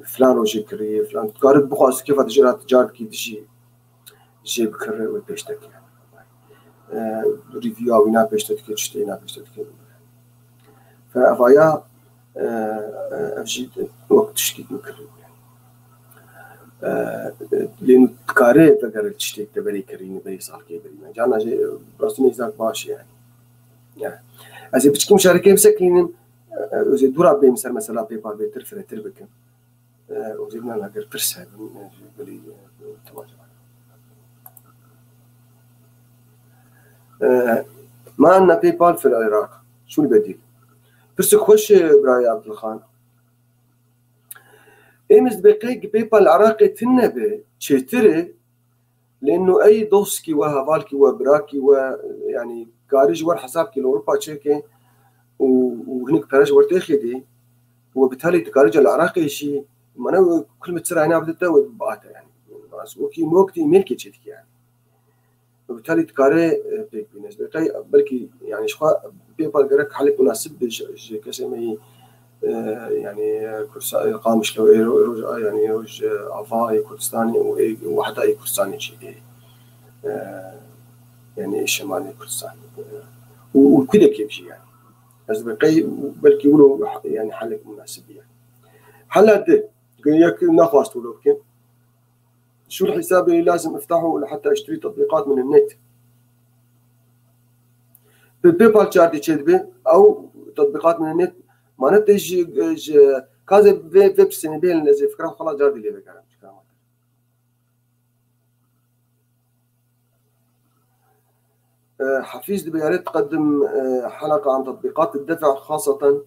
filan rojê kirî, filan, tu karî bixwazî kêfa dijî ra tu car dikî dijî jê bikirre û pêş te dike. E, review-a wî na pêş te dike, tiştê na pêş te dike. Fe evaya, e, e, ev jî wek tişkî min kirî. E, lê min dikare vegere tiştêk te berê kirîne, berê salkê berî me. Carna jê rastî ne zak baş e, yanî. Ya. Ez ê piçkî muşarekeyê bisekînim, e, e, ez ê dûra bêm ser mesela PayPal bêtir firêtir bikim. E, û zî nan eger pirs hebin, e, ji bilî, e, temaşe. E, ma anna PayPal fil Iraq. Şûn bedîl. Pirsik xweş, e, birayê Abdulxan. Êm ez dibê qey PayPal Iraqê tune be, çêtir e, Lê ino ey dostkî we, hevalkî we, birakî we, yanî karî ji wer hesabkî li Ewropa çêke û, û hinek pere ji wer têxê dê, we bi telî dikarî ca li Iraqê jî, mane we kul mi çira hêna bidite we biate, yanî. Wekî mok dî mêlkê çêdike, yanî. Bi telî dikare, e, pêk bîne. Ji qey belkî, yanî, ji xwe PayPal gerek helek munasib be ji, ji kesê me yî, e, yanî, e, Kursa-, e, Qamişlo, ê ro-, roj-, a, yanî, roj, e, ava yê Kurdistanê û ê, û heta yê Kurdistanê jî ê, e, yanî, ê şemalê Kurdistanê. E, û, û kudekê jî, yanî. Ez dibê qey belkî wilo, yanî, helek munasib be, yanî. Hela di, yek naxwast wilo bikin. شو الحساب اللي لازم افتحه لحتى اشتري تطبيقات من النت؟ Bi PayPal çardî çêdibe, ew تطبيقات من النت, mane tê ji, ji, ka ez ê vê, vê pirsê bêlin, ez ê fikra xwe la cardî lê vegerim, fikra me. E, Hafîz dibe, يا ريت تقدم، e, حلقة عن تطبيقات الدفع خاصة،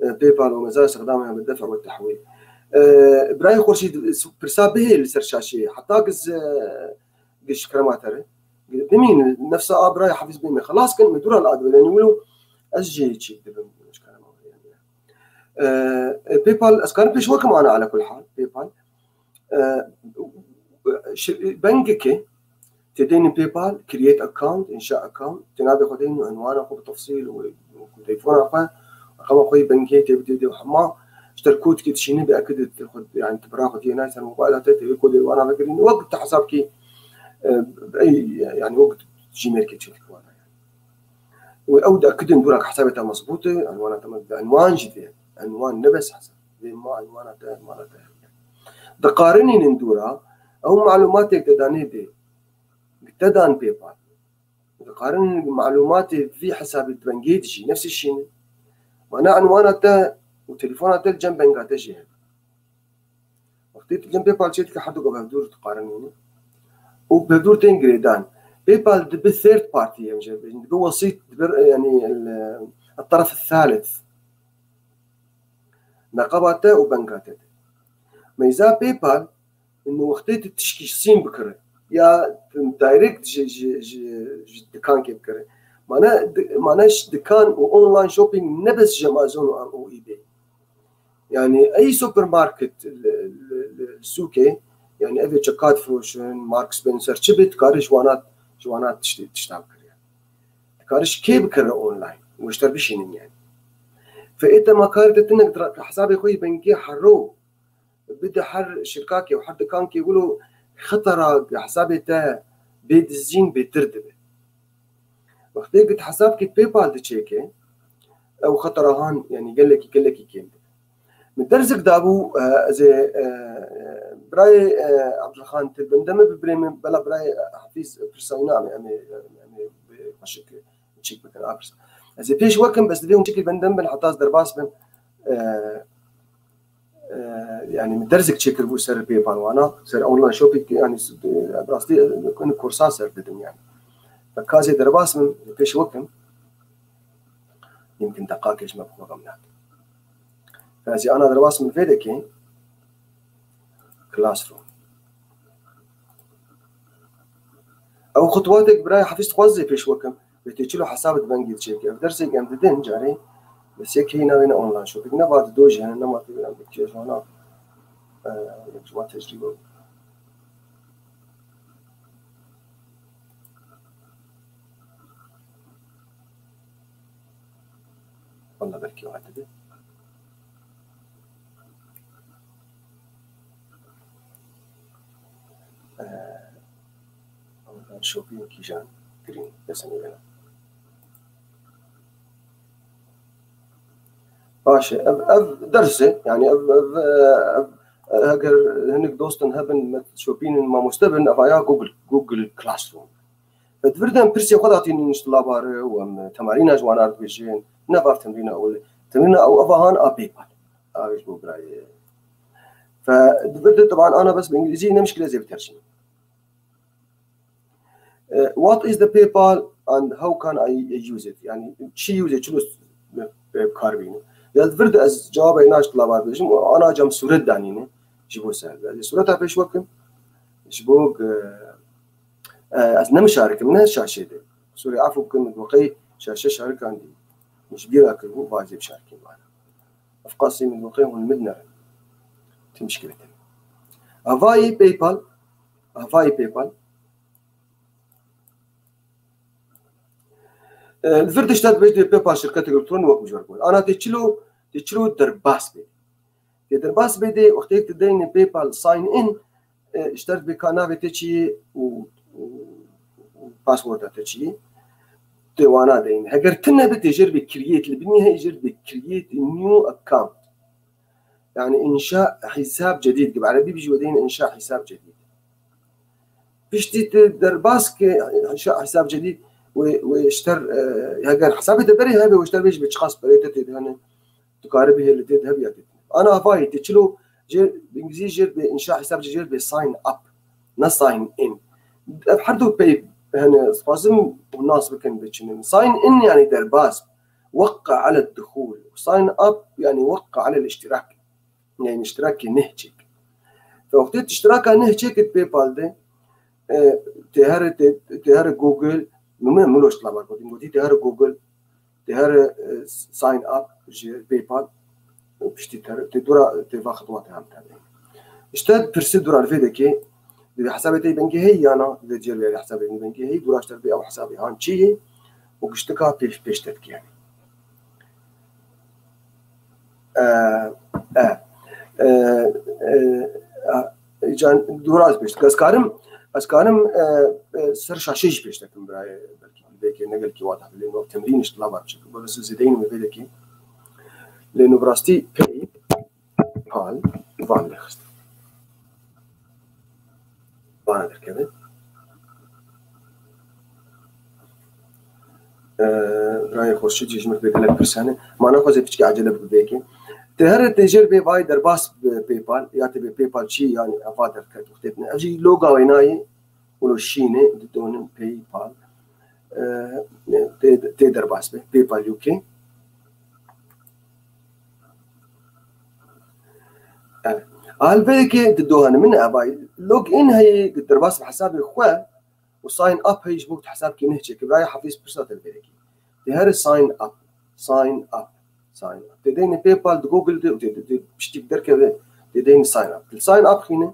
e, PayPal ومزايا استخدامها بالدفع والتحويل. E, Birayê Xurşîd, pirsa bihêl li ser şaşeyê. Heta giz, e, giş kerema te re. Dimîn, nefsa a Birayê Hafîz bê me xelas kin, me dûra li a dibe. Yanî wilo ez jê çîk dibim, ji kerema we, yanî. E, e, PayPal, ez karim pêş wekim ana ala kul hal, PayPal. E, şi-, bengekê tê deynin PayPal, create account, inşa account, tê navê xwe deynin û unwana xwe bi tefsîl û, û telefona xwe, reqema xwe yê bengê tê bidê dê û hema ji ter kodkê dişînin bi ekid, yanî tu bira xwe diyê nayê ser mobayla te, tê wê kodê wana vekirîn. Wek tu hesabkî, e, ey, yanî wek Gmailkê çêdikî wana, yanî. Û ew diekidin dûra ku hesabê te mezbût e, enwana te me-, enwan jî vê. Enwan ne bes hesab. Vê ma enwana te, enwana te. Diqarinînin dûra, ew malûmatê te danê dê. Te dan PayPal. Diqarin malûmatê vî hesabê di bengê de jî, nefsî şî ne. Mana enwana te û telefona te li cem benga te jî hebe. Wextê tu cem PayPal çê dike, herdûk ev hevdûr diqarinîne. Û bi hevdûr tên girêdan. PayPal dibe third party, em jê bêjin, dibe wesît, dibe, yanî, el, el-teref thalith. Neqaba te û benga te de. Meyza PayPal, ino wextê tu tişkî sîn bikire, ya tu direct ji, ji, ji, ji dikankê bikire. Mane, di-, mane ji dikan û online shopping ne bes ji Amazon û, û eBay. Yanî ey supermarket li, li, li sûkê, yanî ev ê çekat firoşin, Mark Spencer, çi bê, dikare ji wana, ji wana tiştê, tişta bikire. Dikare ji kê bikire online? Û ji ter bişînin yanî. Fe ê te ma karê te tinek di hesabê xwe yê bengê hero bide her şirkakê û her dikankê, wilo xetera hesabê te bê dizîn bêtir dibe. Wextê ku tu hesabkê PayPal diçêke, ew xetera han, yanî gelekî, gelekî kêm dibe. Min dersek dabû, e, ez ê, e, birayê, e, Abdulxan, tu bende me bi birê min, bela birayê Hafîz pirsa wî name, em ê, em ê bi xweşik çêk bikin, a pirsa. Ez ê pêş we kim, bes divê hûn çikî bende min, heta ez derbas bim. E, e, yanî min dersek çêkiribû ser PayPal wana, ser online shopping, yanî s-, e, bi rastî, e, kursa ser didim yanî. Ka ez ê derbas bim, pêş we kim, yimkin deqakê ji me bi xwe xem nake. Ez ê ana derbas min vê deke Classroom. Ew xutwatek birayê Hafîz dixwaz ez ê pêş we kim. Wê tê çilo hesab di bengê diçêke. Ev dersê em didin carê. Bes yek heyî navê ne online shopping. Ne va di do jî hene, ne ma tê em bi kêş wana. E, yek ji wan tecrîbe. Walla belkî wa dibe. Ee, Şopîn kîjan green desenî bena. Baş e, ev, ev ders e, yani ev, ev, ev, eger hinek dostin hebin, me şopînin mamoste bin, ev aya Google, Google Classroom. Ve di vir de em pirsê xwe datînin ji tulabar û em temarîna ji wan re dibêjin, ne vav temrîna ewil, temrîna ew eva han a PayPal. A ji bo birayê. Fe di vir de teban ana bes bi îngilîzî ne mişkile ez ê bitercînim. Eh, what is the PayPal and how can I use it? Yani çi use, çi dost, eh, kar bînim. Ya di vir de ez cevabê na ji tulabar bêjim, ana cem sûret danîne ji bo ser. Yani sûreta pêş wekim ji bo, eh, Eh, ez ne mişarikim, ne şaşê de. Sorry, efû bikin, min weqey şaşe şarikandî. Min ji bîra kiribû, vazê bişarikî bana. Ev qasî min weqey hûn min nerin. Tim şikilete. Avayî PayPal. Avayî PayPal. Eh, li vir de işte dibêjin PayPal şirketek elektron wek mijwar bû. Ana tê çilo, tê çilo derbas bê. Tê derbas bê dê, wextê tu deyne PayPal sign in, e, ji te dibê ka navê te çi yê û, û, û passworda te çi yê. Tê wana deyne. Heger tune be tê jêr bê create, li binî heye jêr bê create new account. Yani inşa hisab cedîd. Bi erebî bijî we deyne inşa hisab cedîd. Piştî tu derbas ke inşa hisab cedîd wê, wê ji te, e, heger hesabê te berê hebe, wê ji te bêjî bi çiqas perê te tê de hene. Tu karibî hê li dê de hebiya tê. Ana avayî tê çilo jê, bi îngilîzî jê bê inşa hesab jê bê sign up. Ne sign in. Ev her du pey hene, spazim û nas bikin biçinin. Sign in yani derbas. Wekka ale duhul. Sign up yani wekka ale iştirak. Yani iştirak ki neh çek. Fe wextê iştiraka neh çek PayPal de, e, tê here, tê, tê here Google, min, min loş tlabar gotin. Gotî tê here Google, tê here, e, sign up ji PayPal, piştî te, tê dora, tê va xitwatê hem te. İşte pirsi dora vê dekê, di hesabê te bengê hey yana, di cêr vê hesabê bengê hey, dora işte bê ew hesabê han çi yê, û giştika pêş, pêş te dikê yani. E, e, e, e, e, can, dora ez pêş dike. Ez karim, Ez karim, e, e, ser şaşê jî pêş dekim birayê, belkî vê yekê ne gelkî wada, lê no temrîn işte labar çek. Bu nasıl zêdeyî mi vê yekê. Lê no bi rastî PayPal van lêxist. Vana derkeve. E, birayê xweşik jî ji min pê gelek pirsane. Mana xwe zê piçkî acele bike vê yekê. Tê here tê jêr bê vay derbas bi PayPal, ya tê bê PayPal çi, yani eva derket û têtine. Ev jî loga wê nayê, wilo şînê, didonin PayPal. E, tê, tê derbas be, PayPal U K. E, al vê yekê didonin min evay. Log in heye, derbas bi hesabê xwe û sign up heye ji bo hesabkî neh çêke. Birayê Hafiz pirsa te li vê yekê. Tê here sign up, sign up, sign up. Tê deyne PayPal di Google de û tê, tê, tê piştîk derkeve, tê deyne sign up. Sign up xîne.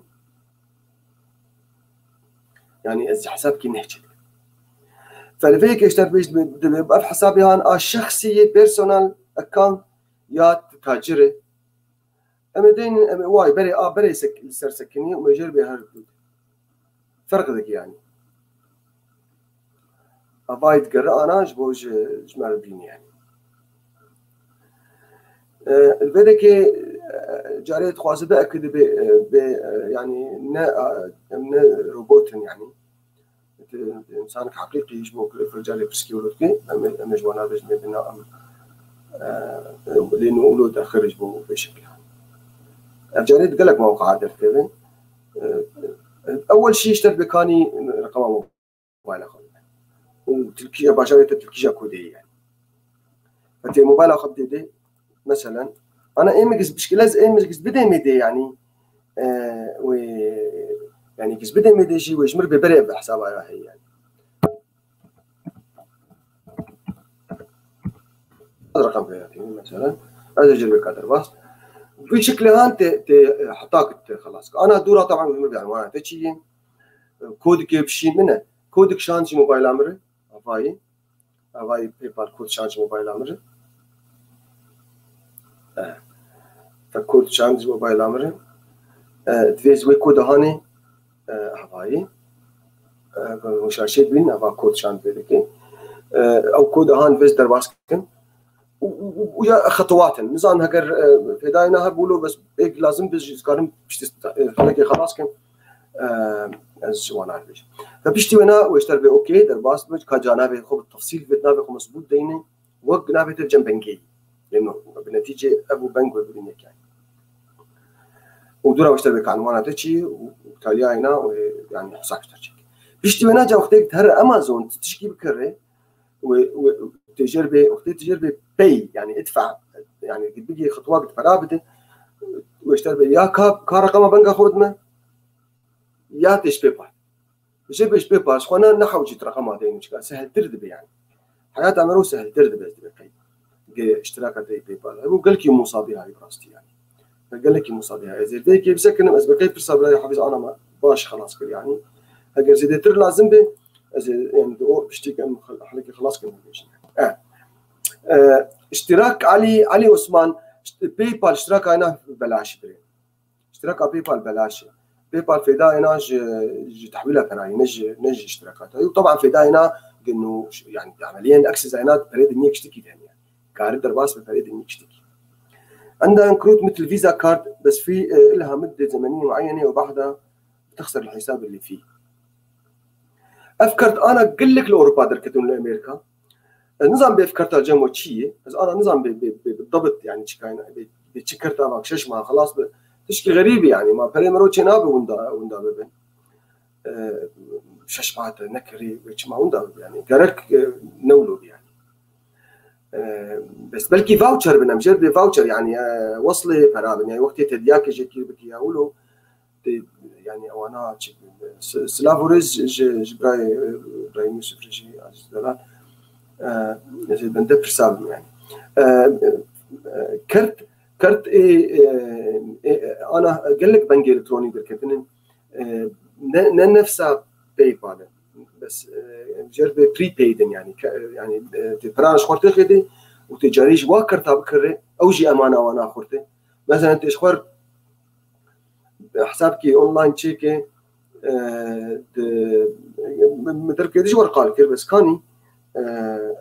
Yani ez hesabkî neh çêke. Fe li vê yekê ji te pêş dibe, dibe, ev hesabê han a şexsî yê, personal account ya tacir e. Em ê deynin, em ê way berê, a berê sek-, li ser sekinî û me jêr bê her du. Ferq dike yani. Avayî digere ana ji bo ji, ji me re bînî yani. E, li vê dekê, e, carê dixwaze be eke dibe, e, bê, e, yani ne, e, em ne robotin yani. Ti, ti însanek heqîqî ji bo ku vê carê pirsgê wilo dike, em ê, em ê ji wana bêjin, bêjin, na, em, e, lê nû wilo derxir ji bo vê şeklê. Ev carê di gelek mewqeya derdikeve. E, e, ewel şî ji te bê kanî reqema mobayla xwe bide. Û tilkî ya bajarê te tilkî ya kodeyê yani. Ve tê mobayla xwe bidê dê, meselen, ana ê min giz bişkile, ê min giz bidê mêdê yani, e, wê, yani giz bidê mêdê jî wê ji mir bê berê ev hesaba ya heye yani. Ez reqem pê hatî, meselen, ez ê jêr bê ka derbas. Vî şeklê han tê, tê, e, heta ku tê xelas. Ana dûra taban ji mir bê enwana te çi ye? E, kodikê bişî min e. Kodik şand ji mobayla min re, avayî. Avayî PayPal kod şand ji mobayla min re. E, te kod şand ji mobayla min re. E, divê ji wê koda hanê, e, avayî. E, şaşê dibîn, ava kod şand vê dike. E, ew koda han divê derbas kirin. Û, û, û, û ya xetwat in. Nizan heger, e, fêdayê na hebûlo, bes êk lazim bi ji karim piştî, e, xelekê xelas kim. E, ez ji wana dibêjim. Ve piştî wêna wê ji te re bê okey, derbas bi, ka ca navê xwe bi tefsîl vê navê xwe mezbût deyne, wek navê te cem bengê. Lê no, bi netîcê ev û beng wê bibîne yani. Û dûra wê ji te re bê ka enwana te çi, û, û taliyayê na, û, yani hesab ji te çek. Piştî wêna ca wextê here Amazon tişkî bikire, wê, wê, tê jêr bê, wextê tê jêr bê pey, yani idfa, yani bigê xitwa bid pera bide, wê ji te re bê ya ka, ka reqema benga xwe bidime, ya tê ji pê pay. Ji pê, ji pê pay, ji xwe ne, ne hewcî tu reqema deyne çika, seheltir dibe yani. Heyata me ro seheltir dibe, dibe pey. Ge iştiraka te PayPal. Ew gelkî musabiha bi rastî yani. Gelekî musabiha. Ez ê vê yekê bisekinim, ez bi qey pirsa birayê Hafiz ana me baş xelas kir yani. Heger zêdetir lazim be, ez ê, yani, o piştî em xel-, helekê xelas kirin bêjin. E, e, iştirak Ali, Ali Osman, işte, PayPal iştiraka ena belaş bire. İştiraka PayPal belaş e. PayPal fêdayê na ji, ji tehwîla perayî, ne ji, ne ji iştiraka te. Û taban fêdayê na gin û ş-, yani, ameliyen access ayna perê diniyê kiştikî de yani. Kari derbas bi perê diniyê kiştikî. عندها انكروت مثل فيزا كارد، بس في، آه، إلها مدة زمنية معينة وبعدها بتخسر الحساب اللي فيه. Ev kart ana gelek li Ewropa derketin, li Amerîka. Ez nizam bê ev karta cem we çi ye. Ez ana nizam bê, bê, bê, bê dabit yani çi kayna, bê, bê çi karta bak şeş mah xelas bi. Tişkî xerîbî yani. Ma perê mero çê nabe winda, winda bibin. Ee, şeş mah te nekirî ve çima winda bibi yani. Gerek, e, newlo bi yani. Ee, bes belkî voucher bin, em jêr bê voucher yani, e, weslê pera bin. Yani wextê te diyakê jê kir bikî ya wilo. Tê, yani ewana çi, s-, silav û rêz ji, ji, ji birayê, e, Birayê Yusuf re jî, Aziz Delal. E, ez ê bende pirsa bim yani. E, e, kert, kert ê, e, e, e, ana gelek bengê elektronî derketinin, e, ne, ne nefsa PayPal e. Bes, e, jêr bê prepaid in yani. Ke-, yani, e, tê pera ji xwe têxê dê û tê carî ji wa kerta bikirê, ew jî emana wana xurtê. Mesela tê ji xwe hesabkî online çêke, e, di, min, min derkê dî ji we re qal kir, bes kanî, e,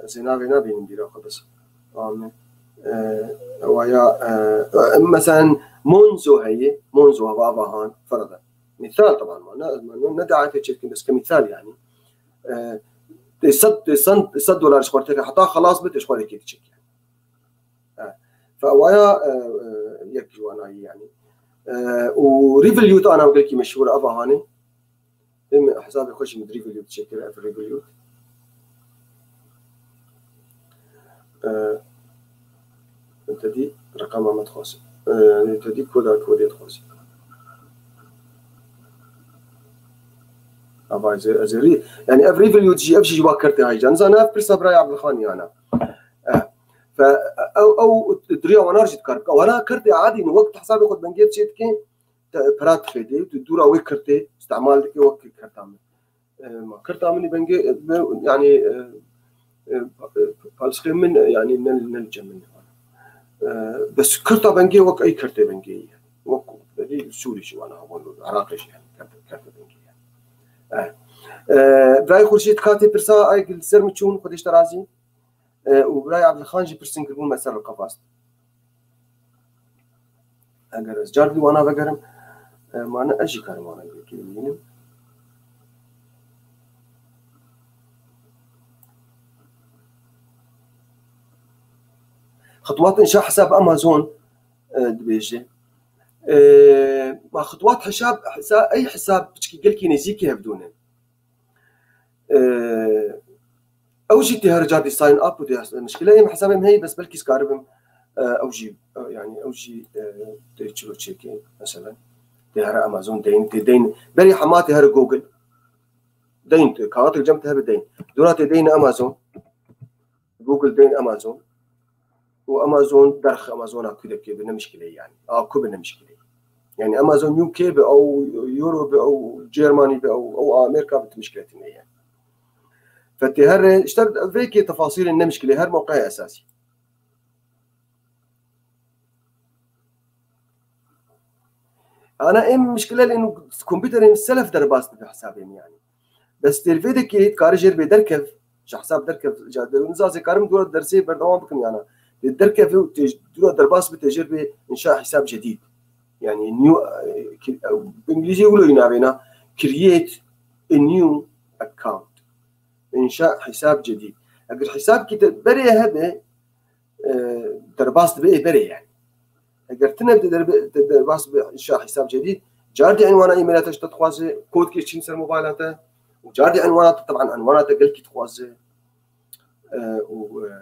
ez ê navê nabînim bîra xwe, bes. Amin. E, ewa ya, e, e, meselen, Monzo heye, Monzo hava avahan, ferada. Mîsal, teban, ma ne, ma ne, ne daetê çêdikin, bes ke mîsal, yanî. E, tê sed, tê sed, sed dolar ji xwe têke, heta xelas be, tê ji xwe rêkê diçêke. E, fe ewa ya, e, e, yek ji wana yî, yanî. E, û Revolut ana gelkî meşhûr e, avahanê. Ê min hesabê xwe jî min Revolut çêkir, ev Revolut. E, te dî reqema me dixwazî. E, te dî koda, kodê dixwazî. Ava ez ê, ez ê rî-, yanî ev Revolut jî, ev jî ji wa kertê hay can. Zana ev pirsa birayê Abdulxan yana. E, fe, ew, ew diriya wana jî dikar bike. Wana kertê adî ne, wek tu hesabê xwe dengê çê dike, te pira dixêdê, tu dûra wê kertê îstemal dike wek kerta min. E, ma kerta min ê bengê, e, be, yanî, e, e, pa-, e, palsxê min, e, yanî ne, ne li cem min e. E, bes kerta bengê wek ey kertê bengê ye. Wek, belê Sûrî jî wana, wan Iraqê jî yani kertê, kertê bengê ye. E, e, Birayê Xurşîd, katê pirsa ay li ser min çûn, Xwedê ji te razî. E, û birayê Abdulxan jî pirsên kiribûn me ser li qefas. Eger ez car bi wana vegerim, e, ma ne ez jî karim wana bimînim. Xitwat inşa hesab Amazon, e, dibêje. E, ma xitwat hesab, hesa-, ey hesab piçkî gelkî nêzîkî hevdû ne. E, ew jî tê her car dî sign up û tê mişkile. Em hesabê min heye, bes belkî ez karibim, e, ew jî, e, yanî ew jî, e, tê çilo çêkê, meselen. Tê here Amazon deyn, tê deyn. Berê hema tê here Google. Deyn, tê, kaxetek cem tê hebe deyn. Dûra tê deyn Amazon. Google deyn Amazon. û Amazon derx Amazona ku dike bi ne mişkilê yani. A ku bi ne mişkilê. Yani Amazon U K bi, ew Euro bi, ew Germany bi, ew, ew Amerka bi, tu mişkile tine yani. Fetê her işte vê ki tefasîlên ne mişkilê her mewqeya esasî. Ana em mişkile lê nu kompîterên selef derbas dibe hesabê min yani. Bes tê li vê dekê dikare jêr bê derkev, ji hesab derkev, ca de, niza ez ê karim dûra dersê berdewam bikim yana. Tê derkeve û tê dûra derbas bi tê jêr bê inşa hesab cedîd. Yani new, e, ki-, e, bi îngilîzî wilo yî navêna create a new account. Inşa hesab cedîd. Eger hesabkî te berê hebe, e, derbas dibe ê berê yani. Eger tine de derbe-, de-, derbas bi inşa hesab cedîd, car dî enwana e-maila te ji te dixwaze, kodkê çîn ser mobayla te, û car dî enwana te, teban enwana te gelkî dixwaze, e, û, e,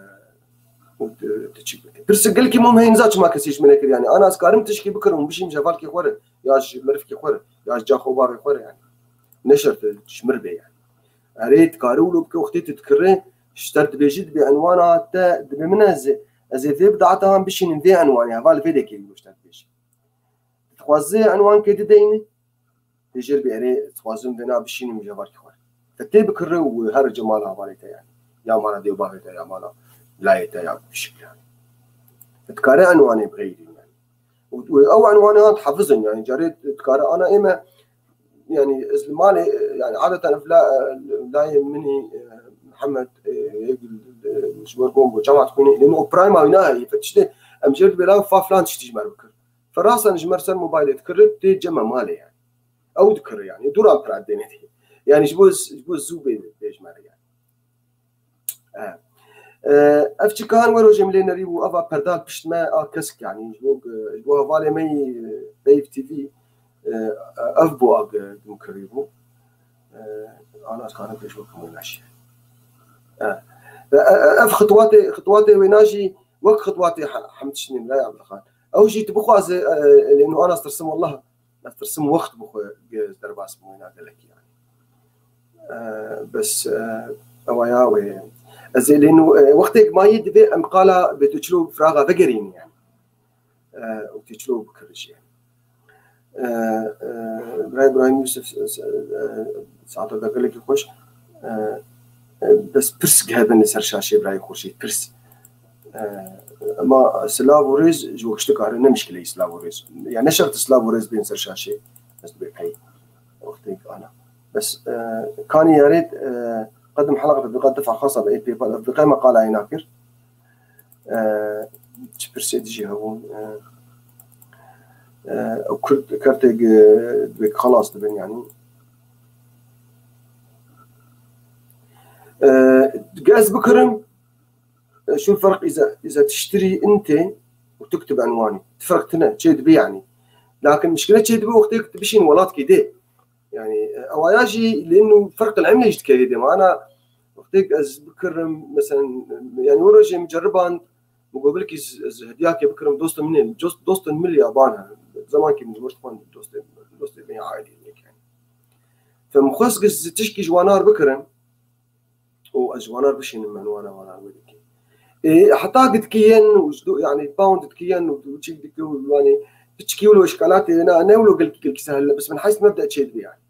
û tu, tu çi bike. Pirsik gelkî mum heye, niza çima kesî ji min nekir yani. Ana ez karim tişkî bikirim û bişînim ji hevalkê xwe re, ya ji merivkê xwe re, ya ji caxo bavê xwe re yani. Ne şert e ji mir be yani. Erê, dikare wilo bike, wextê tu dikirê, ji te dibêjî, dibê enwana te, dibê min ez, ez ê vê bidata han bişînim vê enwanê, heval vê dekê wilo ji te dibêjî. Dixwaze enwankê dideyne, tê jêr bê erê, dixwazim vêna bişînim ji hevalkê xwe. Te tê bikirê û her cemala hevalê te yani. Ya mala dê û bavê te, ya mala layê te, ya bişikle yani. Te dikare enwanê bixeyrî yani. Û, û ew enwanê han dihefizin, yani carê dikare ana ê me, yani ez li malê, yani adeten ev la-, layê min î, e, Mihemed, e, yek, e, ji ber gom bû, cemaat xwînê, lê min o prima wî naheyî, fe tiştê, em jê dibê la fa filan tiştî ji me re bikir. Fe rasan ji me re ser mobaylê dikir, tê cem me malê yani. Ew dikir yani, dûran pira dêne dê. Yani ji bo, ji bo zû bê, bê ji me re yani. E, e, ev çikan we rojê min lê nerî û eva perda li pişt me a kesk, yanî ji bo, ji bo hevalê me yî, e, Beyv T V, e, ev bû a ge-, gumkirî bû. E, ana ez karim pêş wek min naşî. E, e, e, ev xitwatê, xitwatê wêna jî wek xitwatê he-, hemd şinê Mela Abdulxan. Ew jî tu bixwaze, e, lê nu ana ez tirsim wallah. Ez tirsim wext bi xwe ge-, derbas bû wêna gelekî yani. E, bes, e, ewa ya wê. Ez ê lê nu, e, wextêk mayî divê em qala bê tu çilo firaxa vegerîn yani. E, û tu çilo bikir jî. E, e, Birayê Ibrahîm Yusuf, e, e, saeta de gelekî xweş. E, e, bes pirs hebin li ser şaşê Birayê Xurşîd, pirs. E, ema silav û rêz ji wek ji dikare ne mişkileyî silav û rêz. Ya ne şert silav û rêz bên ser şaşê. Ez dibê pey. Wextê ana. Bes, e, kanî yarê, e, qedim heleqe de diqa defa xasa be ê PayPal, diqa me qala êna kir. E, çi pirsê dijî hebûn, e, e, ew kurt, kertê ge, ge xelas dibin, yanî. E, gez bikirim, e, şu ferq iza, iza tiştirî intê û tuktib enwanî. Ti ferq tine, çê dibi yanî. Lakin mişkile çê dibi wextê tu bişîn welatkî dê. Yani, e, ewaya jî lênû ferq el emle jî dikevê dê. Mana, wextê ez bikirim, mesela, yani, o rojê min ceriband, min got, belkî ez, ez hediyakê bikirim, dostên min ê, dost, dostên min ya ban he. Zemankî min ji wir dixwend, dostê, dostê min ya ailê min yani. Fe min xwest ez tişkî ji wanar bikirim. û ez ji wan re bişînim, me wana wana wê dikê. Ê, heta gitkiyen û ji do-, yani pound dikkiyen û çi dike û yani piçkî wilo şikalatê na, ne wilo gelkî, gelkî sehil, bes min heyst mebde çê dibe yani.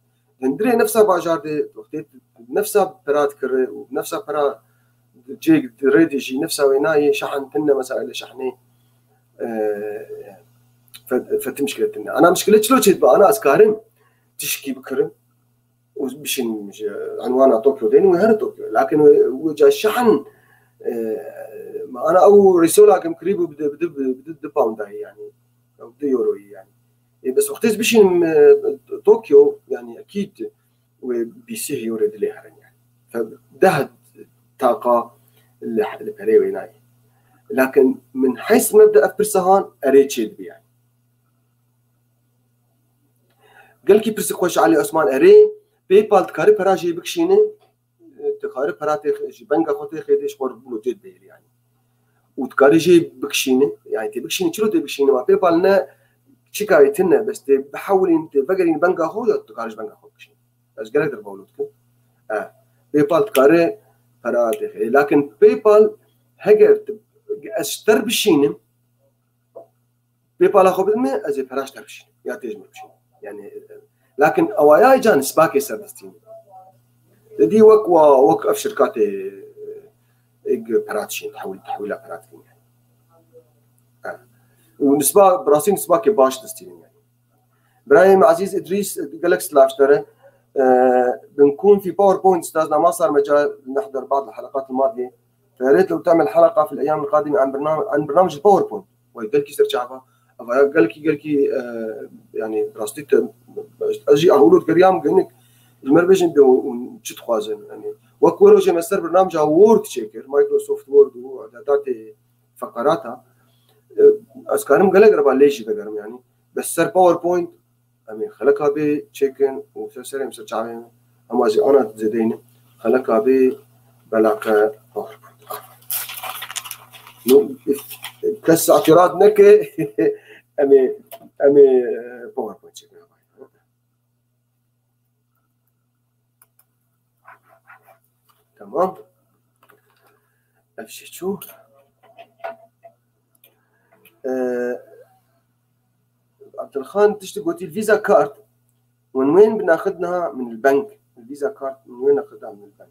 Hundirê nefsa bajar de, wextê nefsa pera dikire û nefsa pera cê rê de jî nefsa wê nayê, şahin tine mesela ele şahnê, e, fe-, fetim şikile tine. Ana mişkile çilo çê dibe, ana ez karim tişkî bikirim. û bişîn ji enwana Tokyo deynin wê here Tokyo. Lakin wê, wê ca şahin, e, ana ew rîsola kim kirî bû bi di, bi di, bi di, di pound dayî yani. Ew di euroyî yani. E, bes wextê ez bişînim, e, Tokyo yani ekîd wê bîsih euro dilê herin yani. Fe deh taqa li, li perê wê nayê. Lakin min heyst mebde ev pirsa han erê çê dibi yani. Gelkî pirsik xweş Elî Osman, erê, PayPal dikare pera jê bikişîne, dikare pera tê, ji benga xwe têxê dê ji xwe bûno cê dibêrî yani. Û dikare jê bikişîne, yani tê bikişîne, çilo tê bikişîne, ma PayPal ne çika wê tune, bes tê bihewilîn, tê vegerîn benga xwe ya dikare ji benga xwe bikişîne. Ez gelek derba wilo dikim. E, PayPal dikare pera têxê. Lakin PayPal heger tu, ez ji te re bişînim, PayPal-a xwe bidime, ez ê pera ji te re bişînim. Ya tê ji min re bişînim. Yani, e, lakin ewaya ca nisbakê ser destîne. Te dî wek wa, wek ev şirkatê, e, êg pera dişîn, tehwîl, tehwîla pera dikin yani. Ha. Û nisba, bi rastî nisbakê baş destînin yani. Birayê me Ezîz Îdrîs, gelek silav ji te re. E, بنكون في PowerPoint أستاذنا، ما صار مجال نحضر بعض الحلقات الماضية. فيا ريت لو تعمل حلقة في الأيام القادمة عن برنامج، عن برنامج الباوربوينت. Wey, gelkî serçava. Eva ya gelkî, gelkî, e, yani rastî te, ez jî ahûlot geriyam genik. Ji me re bêjin bê û çi dixwazin. Yani, wek wero jê me ser bernamca Word çêkir, Microsoft Word û datê feqerata. E, ez karim gelek reba lê jî vegerim yani. Bes ser PowerPoint, em ê xeleka bê çêkin û ser serê em ser çavê me. Hema jî ana zêdeyne. Xeleka bê belaqa PowerPoint. No, kes îtîraz neke, em ê, em ê, e, PowerPoint çêkin. Tamam. Ev jî çû. Ee, Abdulxan tiştî gotî, Visa card. Min wên binaxit niha min li bank. Visa card min wên naxit min li bank.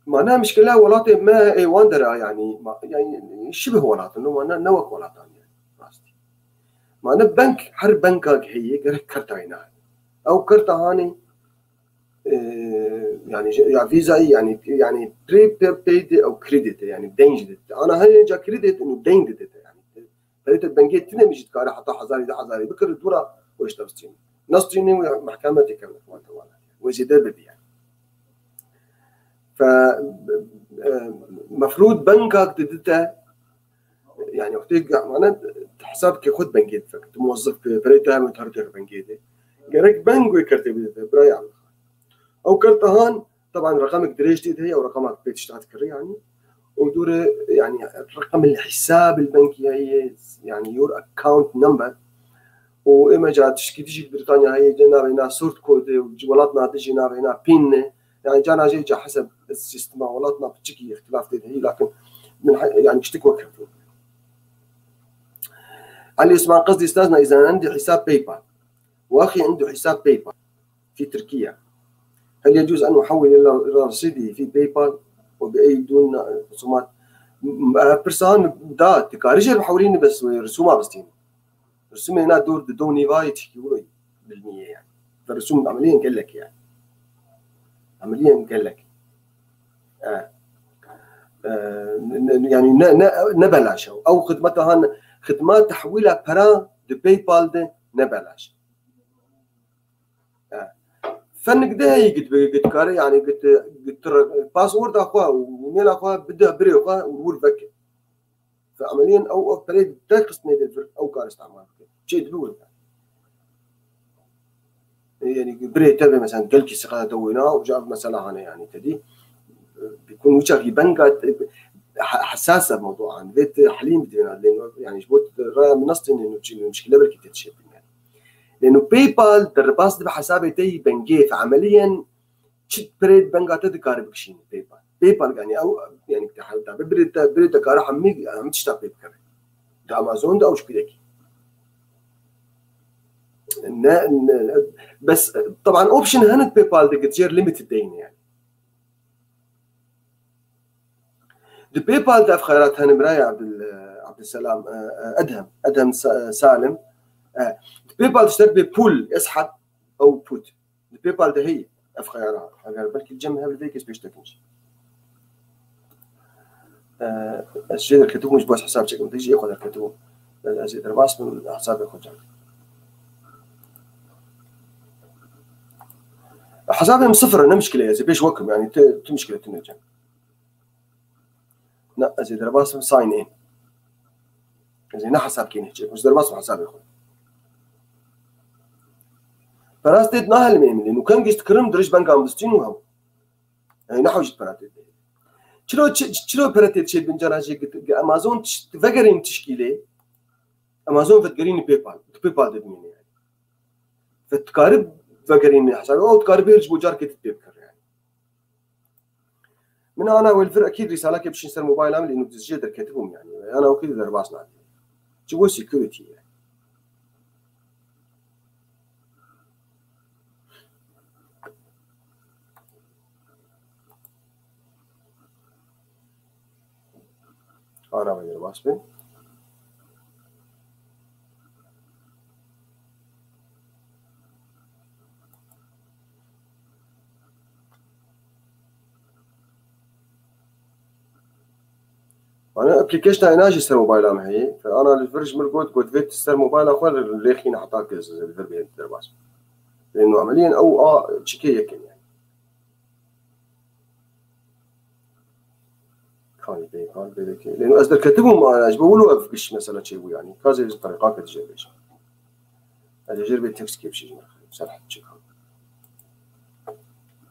Mana mişkila welatê me ê wan dera yani, ma-, yani şibih welat in, mana ne wek welatan yani, rastî. Mana bank, her bankak heye, gerek kertayê nayê. Ew kerta hanê, e, yani, ya Vîsayê, yani, yani prepaid e, ew kredît e, yani, deyn jî dide. Ana heye ca kredît û deyn dide, yani. Perê te bengê tune min jî dikare heta hezarî, du hezarî bikir, dûra wê ji te bistîne. Nestîne wê mehkeme tê kevne, wate wala. Wê zêde bibî yani. Fe, e, mefrûd bankak didite, yani wextê, yani, hesabkê xwe di bengê difek. Tu muwezzif, perê te heme tarî bengê de. Gerek bank wê kertê bidite, biraya min. Ew kerta han, teban reqemek dirêj tê de heye, ew reqemek pê tişta dikire yani. Û dûre, yani, reqem el hesab el bankî heye, yani, your account number. Û ême ca tişkî dijî Britanya heye, de navê na sort code, û welatna dijî navê na pin ne. Yani, cana jê ca hesab sistema welatna piçikî îxtilaf tê de heye, lakin min he-, yani, tiştik wek hev. Ali Osman Qezdî, استاذنا، اذا عندي حساب PayPal، واخي عنده حساب PayPal في تركيا، هل يجوز ان احول الى رصيدي في PayPal وباي دون رسومات؟ M-, m-, pirsa min da, tu karî jê bihewlînî, bes wê risûma bistînî. Risûmê na dor di do nîvayê çikî wilo bilmî ye yani. Ve risûm emeliyen gelek yani. Emeliyen gelek. E, e, ne, ne, yani ne, ne, ne belaş e. Ew xidmeta han, xidma tehwîla pera di PayPal de ne belaş e. E, fenik de heyî git, git kare yani git, git passworda xwe û emaila xwe bide birê xwe û wir veke. Fe emeliyen ew, ew perê te xistine de vir, ew kar îstehmal bike. Çê dibe were. E, yani birê te be mesela gelkî siqata te wêna û ca mesela hane yani te dî. Bikun wî çaxî benga te, he-, hesas e mewduan. Vê te helîn bidin yani, yani ji bo te raya min nastîne nû çi nû muşkile belkî te dişe bin yani. Lê nû PayPal derbas dibe hesabê te yî bengê fe emeliyen çi perê di benga te dikare bikişîne PayPal. PayPal yani ew yani te hewta be birê te, birê te kare hemî, hemî tişta pê bikeve. Di Amazon de ew ji kûdekî. Ne, ne, ne. Bes, taban option hene di PayPal de git jêr limited deyne yani. Di PayPal de ev xeyrat hene biraya Abdul, Abdulselam, e, e, Edhem, Edhem Sa-, Salim. E, di PayPal tiştek bê pul, eshat, ew put. Di PayPal de heye ev xeyara. Eger belkî cem hev li vê kes pêş tekin jî. E, ez jê derketibûm ji bo ez hesab çekim. Te jî ê xwe derketibû. Ez, ez ê derbas bim, hesabê xwe cem. Hesabê min sifir e, ne mişkile ye. Ez ê pêş wekim, yani tu, tu mişkile tune cem. Na, ez ê derbas bim sign in. Ez ê ne hesab kênê çêkim. Ez derbas bim hesabê xwe. Peras têt nahilmê min ê. Nû kengî dikirim dirij benga min distîn û hew. Ey, ne hewcît pera têt. Çiro, çi-, çiro pera têt çê bin cara jê git, git Amazon tiş-, vegerîn tişkîlê. Amazon vetgerînî PayPal. Tu PayPal de bimîne yani. Ve dikarî vegerînî hesabê. O dikarî bêr ji bo carkê dit pê bikir yani. Min ana wê li vir ekîd rîsalekê bişîn ser mobayla min, lê nû dizjê derketibûm yani. Ana wekî de derbas nake. Ji bo security ye. Ana wê derbas be. Ana application ena jî ser mobayla me heye. Ana li vir ji min got, got vê ser mobayla xwe lêxîne heta ke li vir bê derbas. Lê no emeliyen ew a çikê yekin yani. Kanî bê, kanî bê vekê. Lê ez derketibûm, ma, ji bo wilo ev giş mesela çêbû, yanî. Ka zê ji terîqakê dijê bêjim. Ez ê jêr bê tekst kê bişî ji min. Serhet çi kan.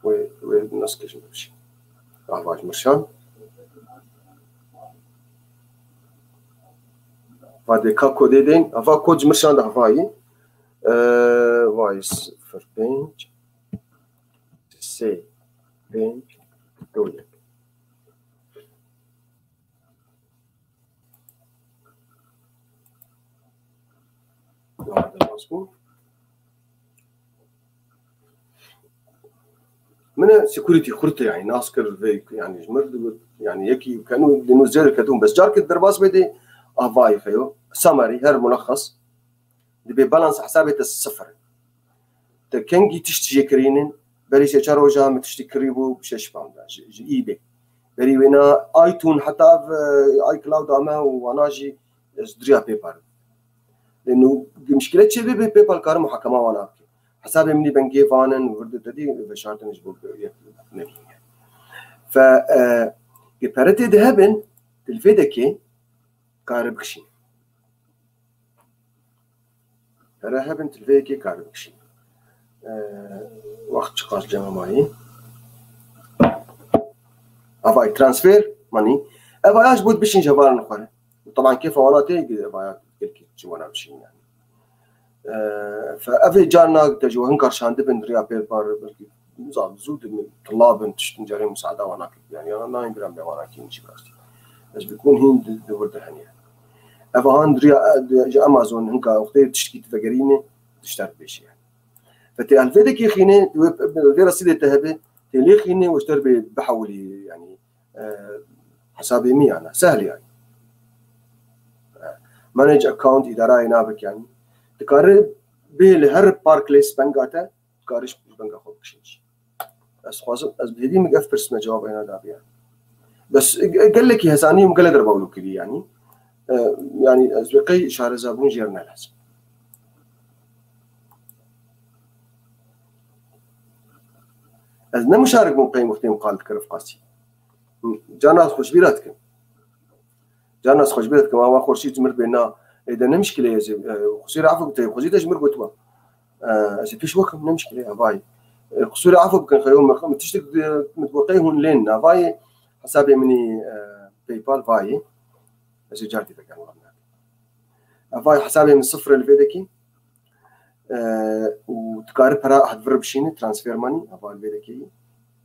Wê, wê nas kê ji min bişî. Ahvaj Mirşan. Va dê ka kodê deyn. Ava kod ji Mirşan de havayî. Ee, vay, sifir pênc. Sê, pênc, du, yek. Min e security xurt e, yani nas kir vê, yani ji mir dibir, yani yekî kenu dinu zêr kedum, bes carkê derbas bê de avayî xeyo, summary, her mulaxas. Dibê balans hesabê te sifir. Te kengî tişt jê kirînin, berî sê çar roja min tiştî kirî bû, şeş pound ji, ji eBay. Berî wêna iTunes heta ev, e, iCloud ame û wana jî ez diriya pê par. Lê nû mişkile çê bê, bê PayPal karim muhakema wana bike. Hesabê min î bengê vanin, vir de te dî veşartin ji bo yek nebîne. Fe, e, ke pere tê de hebin, di li vê dekê kare bikişîn. Here hebin tilveyekê kar bikişîn. Ee, wext çiqas cema mayî. Avay transfer money. Ev aya ji bo bişîn ji hevalan xwe re. Taban kêfa wana tê, ev aya gelkî ji wana bişîn yani. Ee, fe ev ê carna te ji hin kar şandibin riya pêr par belkî Zaf zû di min tila bin tiştin carê musada wana kir. Yani yana nayên bira me wana kî min jî rastî. Ez bi kun hîn di, di wir de heniye. Ev han riya, e, di, ji Amazon hinka wextê tiştkî tu vegerîne, tişter dibêşî yani. Ve tê elvê de kê xîne, wê, vê resîdê te hebe, tê lê xîne, û ji te re bê bihewilî, yani, e, hesabê min yana, sehl yani. E, manage account, îdarayê nabik yani. Dikare bê li her Barclays benga te, dikare ji benga xwe bikişîne jî. Ez dixwazim, ez bi hêvî min ev pirs me cewab ena dabiya. Bes ge-, gelekî hezanî û gelek re bawlo kirî, yanî. E, yanî ez wê qey şarezabûn jê re ne lazim. Ez ne muşarik bûm qey wextê min qal dikir ev qasî. Cana ez xwe ji bîra dikim. Cana ez xwe ji bîra dikim. Awa xorşî ji mir bê na. Ê de ne mişkile ye. Qusûrê afû te, xwe jî te ji mir gotiba. E, ez ê pêş wekim, ne mişkile ye. Vay. E, qusûrê afû bikin, xeyo me, me tiştik di, min digot qey hûn lên. Na vayê hesabê min î, e, PayPal vayê. Ez ê car dî vegerim. Vay hesabê min sifir li vê dekî. E, û dikare pera hat vir bişîne, transfer money, hava li vê dekê.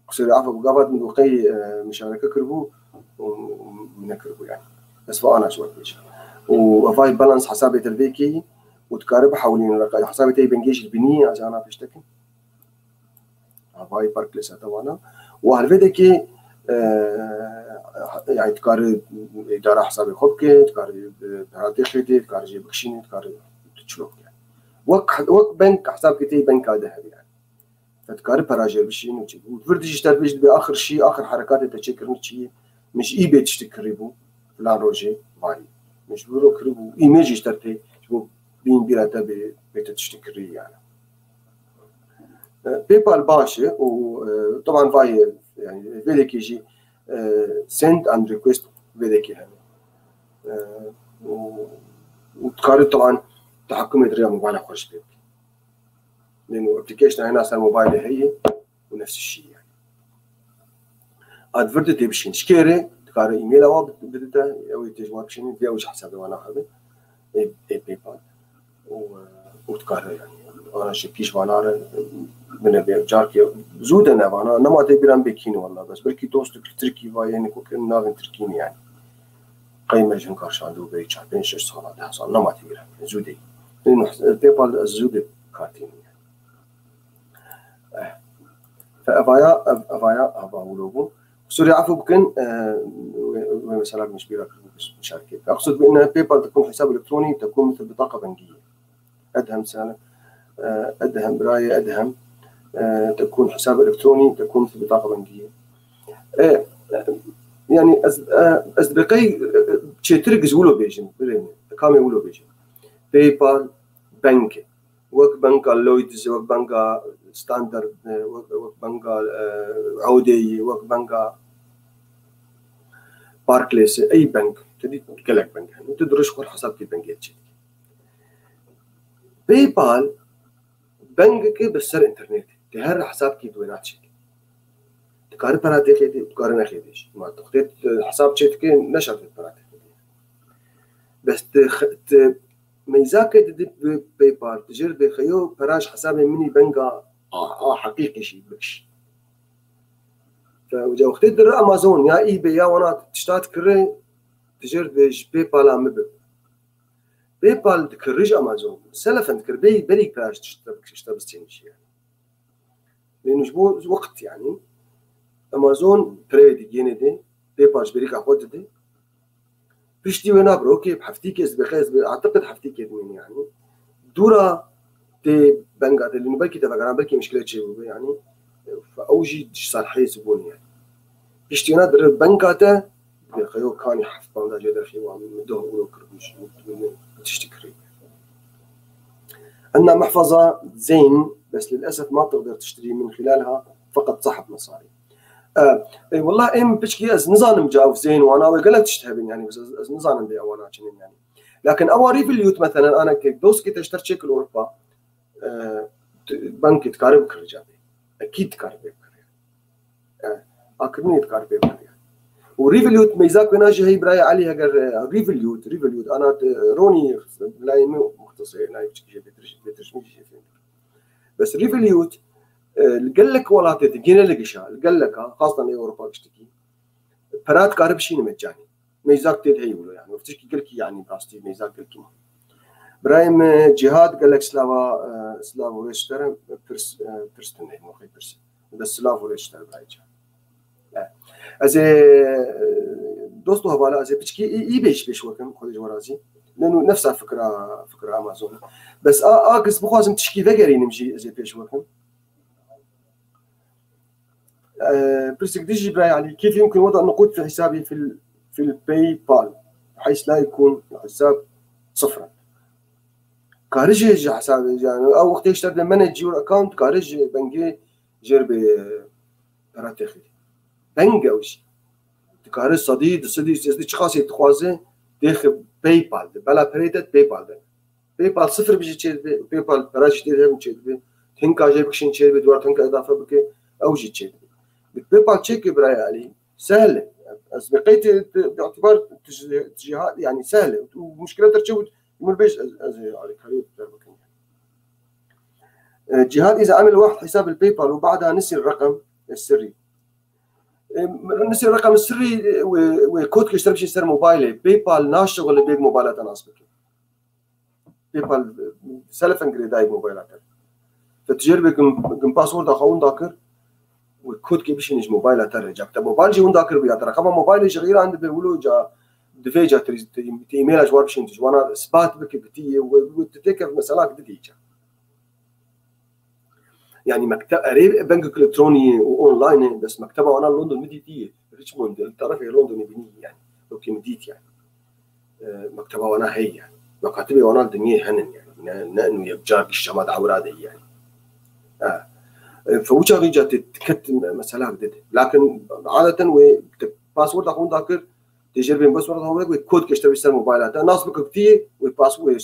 Qusûrê afû, gava din qey, e, muşareke kiribû û, û nekiribû yani. Ez va ana ji we pêş. Û evay balans hesabê te li vê kê û dikare bihewlîne reqay hesabê te yê bengê jî li binî, ez ana pêş te kim. Havayê Barclays e wana. Û her vê dekê, e, yani dikare îdara hesabê xwe bike, dikare, e, peratê xêdê, dikare jê bikişîne, dikare tu çilo bike. Wek, wek bank hesabkê tê banka de hebe yani. Te dikare pera jê bişîne û çi. Û vir dijî ji te bêj dibe axir şî, axir herekatê te çêkirin çi ye. Min ji eBay tiştik kirî bû, filan rojê vayî. Min ji wilo kirî bû, email jî ji te tê, ji bo bîn bîra te bê, bê te tiştik kirî yani. E, PayPal baş e û, e, taban vayê, yani, vê dekê jî, e, send and request vê dekê hene. E, û, û dikare taban tehekumê di rêya mobile xwe jî pê bikî. Lê û application hena ser mobile heye û nefs şî yani. Ad vir de tê bişîn. Şikêrê dikare e-mail awa bid-, bidite, ew ê tê ji wan bişînin, vê ew ji hesabê wana hebe. Ê, ê PayPal. Û, û dikare yani. Ana ji pîş vana re, bine bê, carkê zû de ne vana, nema tê bîran bê kî ne walla, bes belkî dostek li Tirkî va, yê niko kirin navên Tirkî ne yani. Qey me jin karşandû bê çar, pênc, şeş sala, deh sal, nema tê bîran, zû de. Ê, PayPal ez zû de kartînim yani. Eh. Fe evaya, ev-, evaya, ava wilo bû. Qusûrê afû bikin, eh, wê, wê mesela min ji bîra kiribû bi şarkê. أقصد بأن PayPal تكون حساب إلكتروني، تكون مثل بطاقة بنكية. أدهم سالم. Eh, Edhem, birayê Edhem. Eh, تكون حساب إلكتروني، تكون مثل بطاقة بنكية. Eh, eh, yani ez, eh, ez dibê qey, eh, çêtir giz wilo bêjim, birê min. Kamê wilo bêjim. PayPal, bank. Wek banka Lloyds, wek banka Standard, e, wek, wek banka, e, Eudeyî, wek banka Barclays, ey bank, tu dî gelek bank hene. Tu dirûş xwe hesabkê bengê çêdikî. PayPal bangeke bi ser înternetê. Te her hesabkê di wêna çêdikî. Dikare pera tê xêdê, dikare nexêdê jî. Ma tu xwedê, e, hesab çêdike, ne şert e pera tê xêdê. Bes tu xe-, tu Meyzakê didî bi PayPal, tu jêr bê xeyo pera ji hesabê min î banka a, a heqîqî jî bikişî. Te uca wextê dire Amazon ya eBay ya wana tişta dikire, tu jêr bê ji PayPal a min bi. PayPal dikire ji Amazon. Selefen dikir, bê berî pera ji tişta bikişî, tişta bistênî jî yani. Lê ji bo wext yani Amazon pereyê digêne de, PayPal ji berîka xwe dide. Piştî wê nabir, okey, bi heftîkê ez dibêxe, ez bi, etiqid heftîkê dimîne yani. Dûra tê banka te lîno belkî te vegeran, belkî mişkile çêbûbe yani. Ew jî ji salheyê zibûnê yani. Piştî wê nadir banka te, dibêxe yo kanî heft panda jê derxî wa min doh ûro kiribû ji min tiştî kirî. عندنا محفظة زين، بس للأسف ما بتقدر تشتري من خلالها، فقط سحب مصاري. E, e, wela em piçkî ez nizanim ca ew zên wana wê gelek tişt hebin yani, ez, ez nizanim bê ewana çinin yani. Lakin ewa Revolut meselen, ana ke dostkê te ji ter çêkir Ewropa, e, tu, bankê dikare bikire ca bê. Ekîd dikare bê bikire. E, akirinê dikare bê bikire. Û Revolut meyzak wêna jî hey birayê Elî heger, e, Revolut, Revolut, ana, e, Ronî, layê min muxtesê, nayê piçkî jê bêtir, bêtir ji min jî jê fêm. Bes Revolut, e, li gelek welatê digêne li gişa, li geleka, xastan ê Ewropa giştikî, pera dikare bişîne mecanî. Meyzak tê de heyî wilo yani. Ev tişkî gelkî yani rastî meyzak gelkî ma. Birayê min Cîhad gelek silava, e, silav û rêz ji te re, pirs, e, pirs tune, moqê pirs. Bes silav û rêz ji te re birayê Cîhad. E, ez ê, e, dost û hevala, ez ê piçkî î, î bêj pêş wekim, Xwedê ji we razî. Leno nefsa fikra, fikra Amazon. Bes a, a kes bixwazim tişkî vegerînim jî ez ê pêş wekim. Ee, pirsik dijî birayê Elî, كيف يمكن وضع النقود في حسابي في ال-، في الباي بال بحيث لا يكون الحساب صفرا؟ Karî jî ji hesabê, yani, ew wextê ji te manage your account, karî ji bengê jêr bê, e, pera têxî. Beng ew jî. Dikarî sedî, du sedî, sêzdî, çiqasê dixwaze, têxi PayPal de. Bela perê te PayPal de. PayPal sifir bijî çê dibe, PayPal pera jî tê de çê dibe. Tinka jê bikişin çê dibe, duwar tinka îdafe bike, ew jî çê dibe. Bi PayPal çêkê birayê Elî, sehl e. Ez bi qeyd bi, bi itibar tij-, tijîhat, yani sehl e. Û muşkile te çi bû? Min bêj ez, ez alîkariyê te bikim. E, Cihad, إذا عمل واحد حساب الباي بال وبعدها نسي الرقم السري. E, نسي الرقم السري, e, wê, wê kodkê ji te bişî ser mobilê. PayPal naşixule bêg mobila te nas bike. PayPal, e, selefan girêdayî mobila te. Te tijêr bê gim, gim passworda xwe winda kir, wê kodkê bişînî ji mobila te re. Cak te mobil jî winda kir bû ya te reqema mobilê ji xîran dibe wilo ca divê ca te, te, te e-maila ji war bişînî, ji wana isbat bike ku tî yê, wê, wê tu têkev mesela ki didî ca. Yani mekteb, erê bengek elektronî û online e, bes mekteba wana London mi dîtî ye. Richmond, li tarafê Londonê bînî yani. Wekî mi dît yani. E, mekteba wana heye yani. Mekatibê wana li dinyê henin yani. Ne, ne inu yek car gişt şema dawira de yani. Ha. E, fe uca vîca te diket mesela dide. Lakin adeten wê te passworda xwe winda kir, tê jêr bên passworda xwe wê kod keşte ser mobile te. Nas bike ku tî yê, wê password,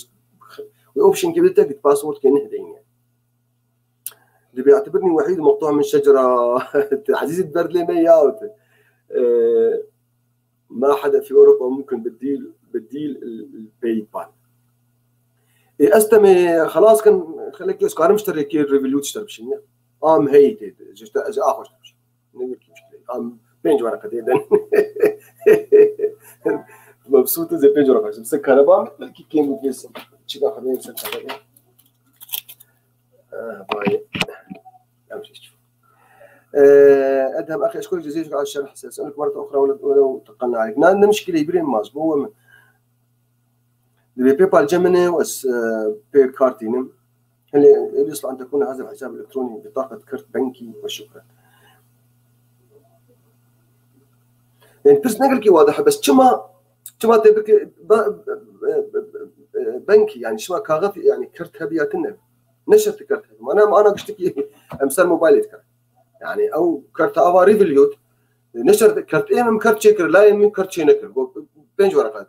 wê option ke bide te, password ke neh deyin yani. دبي اعتبرني وحيد مقطوع من شجرة. عزيزي البرد ليه ما ياوت. آه، ما حدا في أوروبا ممكن بديل، بديل ال-، الباي بال. إيه، أستمي خلاص كان خليك يوسكار مشتري كي ريفوليوت اشتري بشنيا. آم هي تيد، جشت أز آخر اشتري بشنيا. Ne bileyim işte. Am pênc werqe tê den. Mebsût e, zê pênc werqe. Mesela karaba mı? Belki kêm û pês. Çika xwedê mesela karaba. Ah, vay. Em şey. Ee, Edhem, أخي، أشكرك جزيلا على الشرح. سأسألك مرة أخرى ولو، ولو تقلنا عليك. Na, ne muşkile, İbrahim Maz, bu mu? Divê PayPal cem min e û ez, e, pê kar tînim. هل يصلح أن تكون هذا الحساب الإلكتروني بطاقة كرت بنكي؟ وشكرا. Yani pirs ne gelkî wadih e, bes çima, çima tê bike ba-, e, e, e, benkî, yani şima kaxit, yani kert hebiya tine. Ne şert kert hebiya. Mana, mana giştikî em ser mobilê dikir. Yani ew kert ava Revolut, ne şert kert, ê min kert çêkir, layê min kert çê nekir. Got, pênc werqe,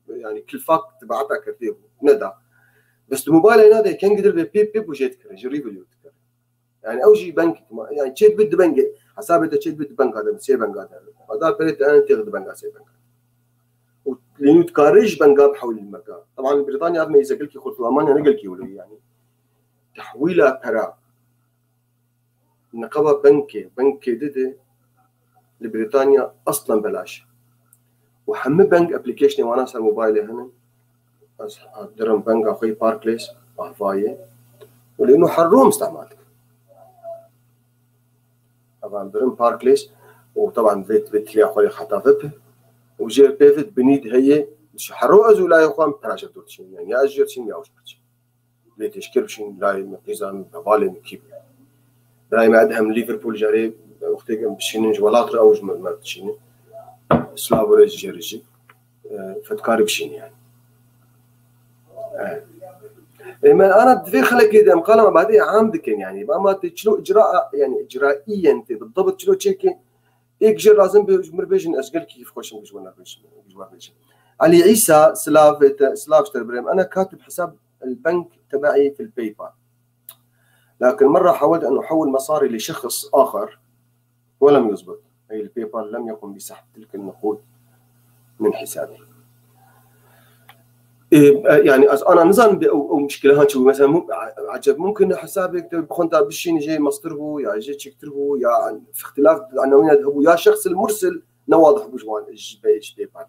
e, yani kilfak tibata kertê bû, neda. Bes tu mobilê nade, kengî dir vê pê, pê bû jê dikir, ji Revolut dikir. Yani ew jî bank, yani çê dibe di bengê, hesabê te çê dibe di banka de, sê banka de. Heta perê te têx di banka, sê banka. Û lê nû dikarê ji banka bihewlî banka. Taban li Brîtanya ev meyze gelkî xurt, Almanya ne gelkî wilo yani. Tehwîla pera. Niqaba bankê, bankê dide li Brîtanya aslan belaş. Û hemî bank applicationê wana ser mobilê hene. Ez dirim banka xwe yê Barclays, Avayê. Û lê ino her rom istemal dikim. Taban dirim Barclays û taban vê, vê tiliya xwe lê xeta vip. Û jê pê vit binî de heye, ji hero ez û layê xwe em pira ji dûr diçin. Yani ya ez jê diçin ya ew ji min diçin. Lê têşkil bişîn, layê min, qîza min, hevalê min kî bû. Birayê me Edhem Liverpool, carê wextê em bişînin ji welat re, ew ji me, me dişînin. Silav û rêz jê re jî. E, fedkarî bişîn yani. E. E, me ana divê xelekê de em qala me badê am dikin yani. Ama tê çilo icra, yani icraiyen tê, bi ضبط çilo çêkin. Êk jê lazim be, ji mir bêjin, ez gelkî xweşim ji wan bêjim, ji wan bêjim. Ali Îsa, silav, te, silav ji te birêm. أنا كاتب حساب البنك تبعي في الباي بال. لكن مرة حاولت أن أحول مصاري لشخص آخر ولم يزبط. أي الباي بال لم يقم بسحب تلك النقود من حسابي. Ê, e, yani ez ana nizanim bê ew, ew muşkile han çi bû. Mesela mu-, a-, acep mumkin hesabek te bi xwenta bişîn jê mestir bû ya jê çêktir bû ya ihtilaf di anawîna de hebû ya şexs el mursil ne wadih bû ji wan ji bê, ji bê par.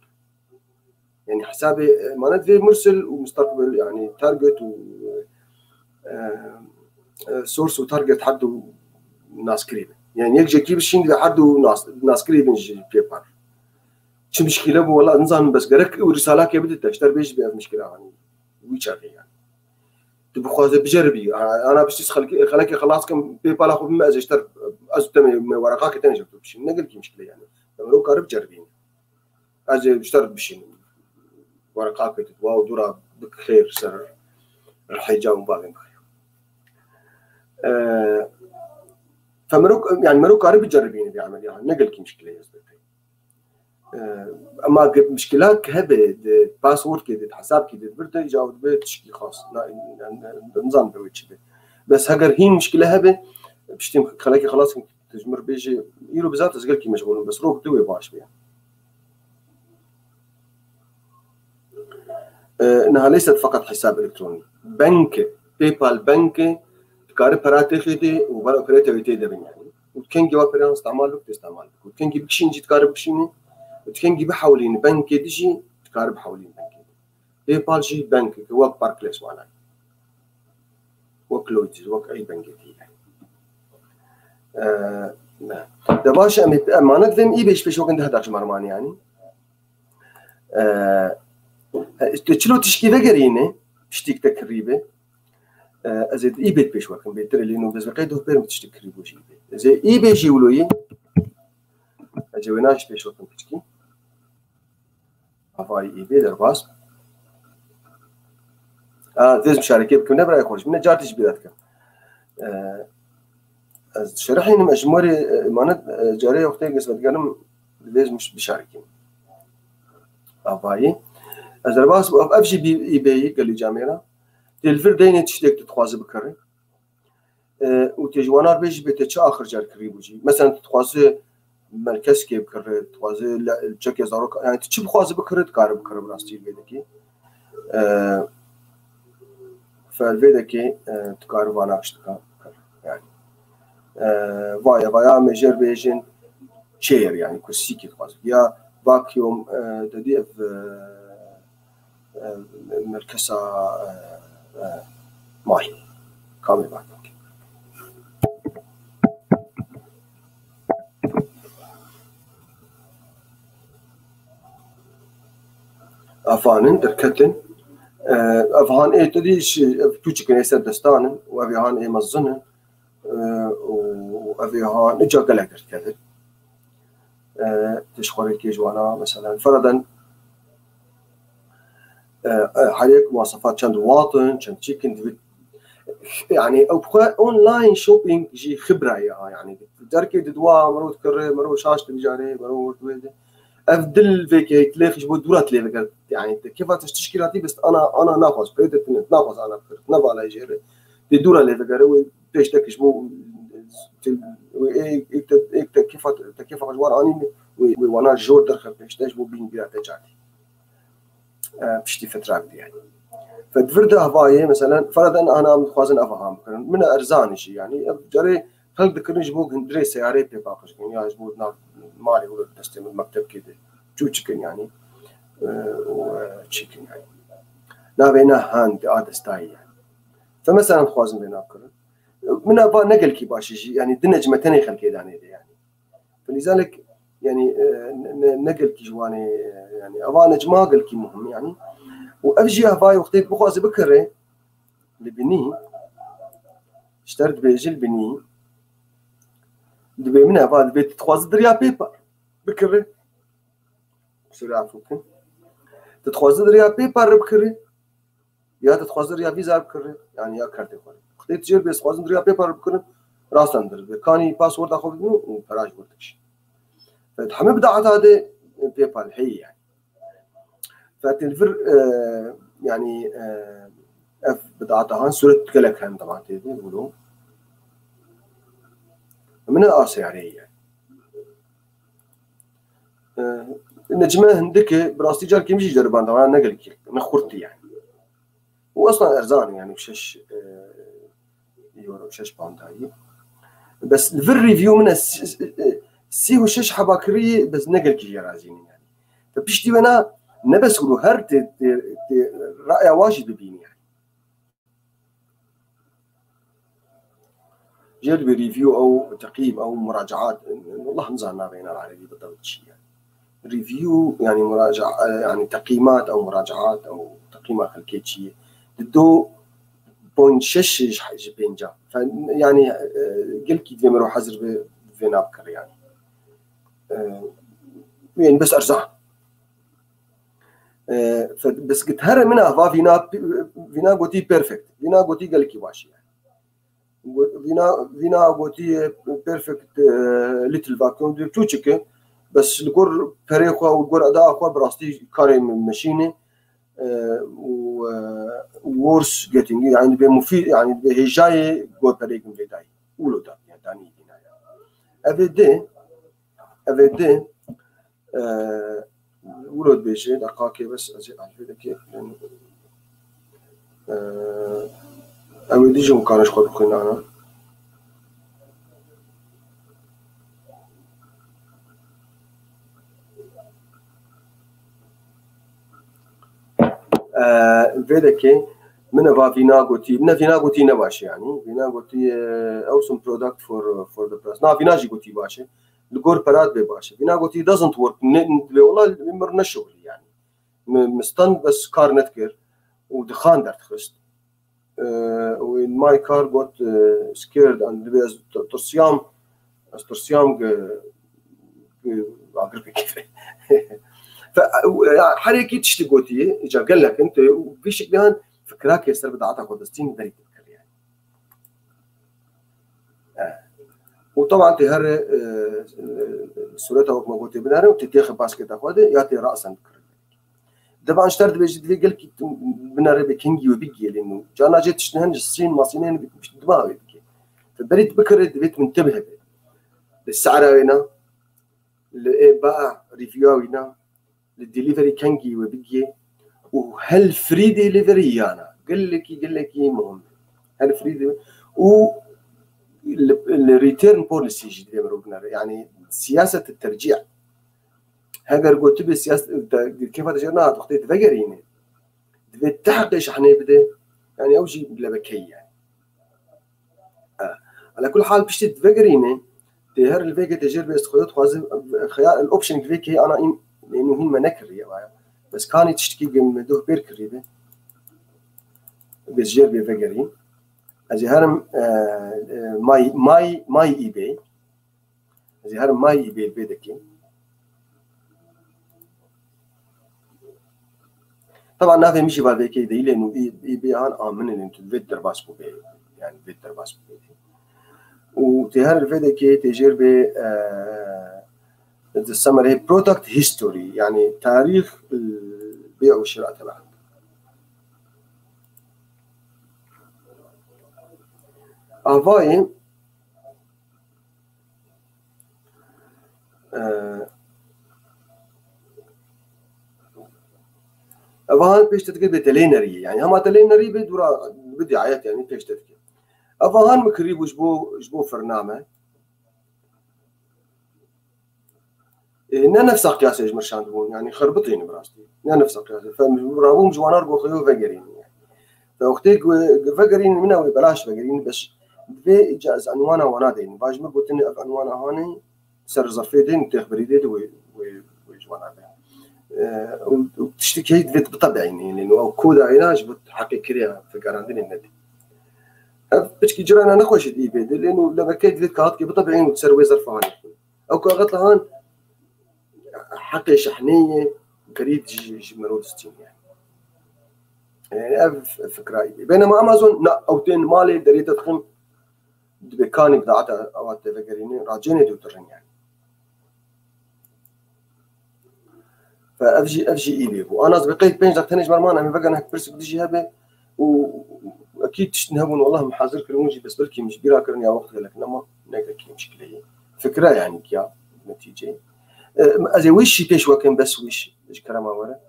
Yani hesabê, e, emanet vê mursil û mustaqbil yani target û, e, e, source û target her du naskirî bin. Yani yek jekî bişîn ve her du nas-, naskirî bin ji pê par. Çi mişkîle bû, wela nizanim, bes gerek ew rîsalakê bidî te, ji te re bêjî bê ev mişkîle anî. Wî çaxê yani. Tu bixwaze biceribî. A-, ana piştî xelkê, xelekê xelas kim, PayPal-a xwe bime, ez ê ji te re, ez û te me, me wereqakê te ne ji tu bişîn. Ne gelkî mişkîle yani. Em ro kare biceribîn. Ez ê ji te re bişînim. Wereqakê tu wa û dûra bi xêr ser rihê ca û bavên bixêr. Ee, fe mero, yani mero kare biceribîne vê emeliya. Ne gelkî mişkîle ez bê. Ee, ema ge-, mişkilak hebe di passwordkê de, di hesabkê de, di vir de, îca dibe tişkî xas. Na, yani, nizan be wê çi be. Bes heger hîn mişkile hebe, piştî xelekê xelas, tu ji min re bêjî, îro bizat ez gelkî meşgûl im, bes rok di wê baş be. Ee, niha leysat feqet hesab elektronî. Bank, PayPal Bank, dikare pera têxê de û ber operatörê tê de bin yani. Û kengî wa peran îstemal bik, tê îstemal bik. Û kengî bikişîn jî dikare bikişînî. Û kengî bihewlînî bankê de jî dikare bihewlînî bankê de. PayPal jî bankeke wek Barclays wana. Wek Lloyds, wek ey bankê tê yani. Ee, ne. De baş em ê emanet vêm eBay ji pêş wekin deh daqiqe merman yani. Ee, he, işte çilo tişkî vegerîne, tiştîk te kirî be. Ee, ez ê eBay pêş wekim, bêtir lê no dest ve qey doh pêr mi tiştîk kirî bû jî eBay. Ez ê eBay jî wilo yî. Ez ê wêna ji pêş wekim piçkî. Havayî eBay derbas. Ha, dêz muşarekê bikim ne birayê xwe ji min ne car tê ji bîra dikim. Ee, ez şerihînim, ez ji morê, e, emanet, e, carê wextê ez vedigerim, dêz muş-, bişarekîm. Havayî. Ez derbas bû, ev, ev jî bî eBay gelî camêra. Tê li vir deynê tiştek tu dixwaze bikirî. E, û tê ji wana re bêjî bê te çi axir car kirî bû jî. Mesela tu dixwaze merkezkê bikirî, dixwaze le-, çekê zarok, yani tu çi bixwaze bikirî, dikare bikirî bi rastî vê dekî. E, fe vê dekî, e, dikare vana tiştika bikirî. Yani. E, vaya, vaya em ê jê re bêjin chair, yani kursîkê dixwaze. Ya vacuum, e, dedî ev, e, e, merkeza, e, e, mal. Kamê bak. Ev han in derketin. E, ev han ê tu dî şi-, ev tûçikin ê ser destan in û ev han ê mezin in. E, û ev ê han ica gelek derdikevin. E, tişxwarekê ji wana, mesela, feradan, e, e, her yek muwasefat çend watin, çend çîkin, divê, yani, ew xwe online shopping jî xibra ye, yani, derkê di dua, mero dikirê, mero şaş dibijare, mero wê de. Ev dil vê ke lêx ji bo dûra lê vegere, yani, te kêfa tişt tişkîlatî bist, ana, ana naxwaz, pey de tine, naxwaz ana bikir, ne vala jêre. Tê dûra lê vegere, wê pêştek ji bo, wê ê, ê te, ê te kêfa, te kêfa ji wan anî, wê, wê wana jor derxe pêşte ji bo bîn bîra te cartî. E, piştî fetrak diye. Fe di vir de havayê, mesela, feradan ana em dixwazin ev han bikirin. Min erzan jî, yani, ev carê xelk dikirin ji bo gindirê seyarê pê paqij bikin, ya ji bo nav malê û destê min mektebkê de çûçikin, yani. E, û, e, çikin, yani. Navê ne han di a destayê, yani. Fe mesela em dixwazin vê nav kirin. Min ava ne gelkî baş e jî, yani, di necme tenê xelkê danê de, yani. Felîzalek, yani, e, ne, ne, ne gelkî ji wan e, e, yani, ava necma gelkî muhim, yani. Û ev jî ava wextê bixwaze bikire, li binî, ji te re dibêje li binî, dibê min ava, dibê tu dixwaze diriya PayPal bikire. Kusura afû kin. Tu dixwaze diriya PayPal re bikire. Ya tu dixwaze riya Visa bikirî, yani ya kartê xwe. Xwedê tu jêr bê dixwazin riya PayPal bikirin, rastan dir. Bi kanî passworda xwe bidin û pera ji wir dikişî. Fet hemî bidaeta de PayPal heye yani. Fet li vir, e, yani, e, ev bidaeta han suret gelek hen deman tê de, wilo. Min e asê arê yani. E, necme hindike, bi rastî carkê min jî ceribanda, wana ne gelkî, ne xurt yani. Û eslan erzan e, yani şeş, e, euro, şeş pound dayî. Bes li vir review min e si-, e, sî û şeş heba kirî, bes ne gelkî jê razî ne yani. Te piştî wena ne bes wilo her tê, tê, tê raya wa jî dibînî yani. Jêr bi review ew teqîm ew muracaat, wallah nizanim navê ena erebî bi dewt çi ye. review, yani muraca, yani teqîmat ew muracaat ew teqîma xelkê çi ye, di do point şeş ji, ji pênca. Fe-, yani, e, gelkî divê mero hezir be vêna bikir yani. E, yani bes erzan. E, fe-, bes git here min a va vîna, vîna gotî perfect. Vîna gotî gelkî baş e yani. Vîna, vîna gotî perfect, e, little vacuum diyor çûçike. Bes li gor perê xwe û gor eda xwe bi rastî karê me-, meşînê, e, û, e, worth getting, yani dibe mufîd, yani dibe hêjayê gor perê gim vê dayî. Ulo da, yani danî dîna ya. Ev ê dê, ev ê dê, e, wilo dibêje, deqakê bes, ez ê alfê deke, yani, e, ew ê dijî û kanê ji xwe bixwîne ana. E, vê dekê min eva vîna gotî, min vîna gotî ne baş e yani. Vîna gotî, e, ew some product for, for the press. Na, vîna jî gotî baş e. Li gor perat bê baş e. Vîna gotî doesn't work. Ne, divê wela min ne şixulî yani. Mi, mi stand bes kar nedikir û dixan derdixist. E, û in my car got, e, scared and divê ez t-, tirsiyam, ez tirsiyam ge, ge agir bikeve. Fe, e, ya, her yekî tiştî gotiye, îca gelek in, tu, û vî şikliyan fikra ke ser bidata xwe destîn berî dikir yani. E. Û taban tê her, e, e, sureta wek me gotê binere û tê têxe basketa xwe de ya tê rasen bikir. Devan ji ter dibêjî divê gelkî tu binere bê kengî wê bigihê lê nû. Carna jê tiştin hene ji sîn masînên dima wê bike. Tu berî tu bikirê divê tu mintebih be. Li sehra wêna, li ê ba reviewa wîna, li delivery kengî wê bigihê û hel free delivery yana. Gelekî, gelekî muhim. Hel free delivery û li, li return policy jî divê mirov binere. Yani siyaset tercih. Heger got tu bê siyas-, te, kêfa te jê nehat, wextê divegerîne. Divê ti heqê şehnê bide. Yani ew jî lebekeyî yani. E, ala kul hal piştî divegerîne, tê her li vê ke tê jêr bê xwe dixwaze, xeya-, option divê ke ana în, înû hîn me nekiriye, waya. Bes kanî tiştekî ge me doh bêr kiriye be. Bê jêr bê vegerîn. Ez ê herim, e, e, may, may, may î bê. Ez ê herim may î bê vê dekê. Taban navê min jî va vê kê de îlê nû î, î bê han aminin tu vê derbas bû bê. Yani vê derbas bû bê. Û tê her vê dekê tê jêr bê, e, the summary product history, yani tarîx, e, bê û şira tela. Avayê Ev han pêş te dike bê te lê nerî. Yani hema te lê nerî bê dûra bidî ayet yani pêş te dike. Ev han min kirî bû ji bo, ji bo firna me. Ê, ne nefsa qiyasê ji min şandibûn, yani xerbitîn bi rastî. Ne nefsa qiyasê. Fe rabûm ji wana re goxeyo vegerîn. Fe wextê ku vegerîn min ew ê belaş vegerîn, bes divê îca ez enwana wana deynim. Vaj min gotin ev enwana hanê ser zerfê dê û têxberî dê de wê, wê, wê ji wana be. Û, û tiştekî heyî divê bitebeînê, yani ew koda êna ji bo heqê kiriya vegerandinê nedê. Ev piçkî cira êna nexweş e dî bê de, lê nû lebekê divê kaxetkê bitebeîn û ser wê zerfa hanê. Ew kaxet han heqê şehnê ye, berî ji, ji mero distîne. Yani ev fikra î bê. Benema Amazon, na, ew tên malê derê te dixin, dibê kanî bi daeta ewa te vegerîne, racêne dê dirin yani. Fe ev jî, ev jî î bê bû. Ana ez bi qeyd pênc deq tenê ji me re man, em ê vegerin hek pirsek dijî hebe û ekîd tiştin hebûn, wallah min hazir kirin jî, bes belkî min ji bîra kirin ya wext gelek nema, ne gelkî em şikileyê. Fikra yani ki ya netîceyê. E, ez ê wî şî pêş wekim, bes wî şî, ji kerema were.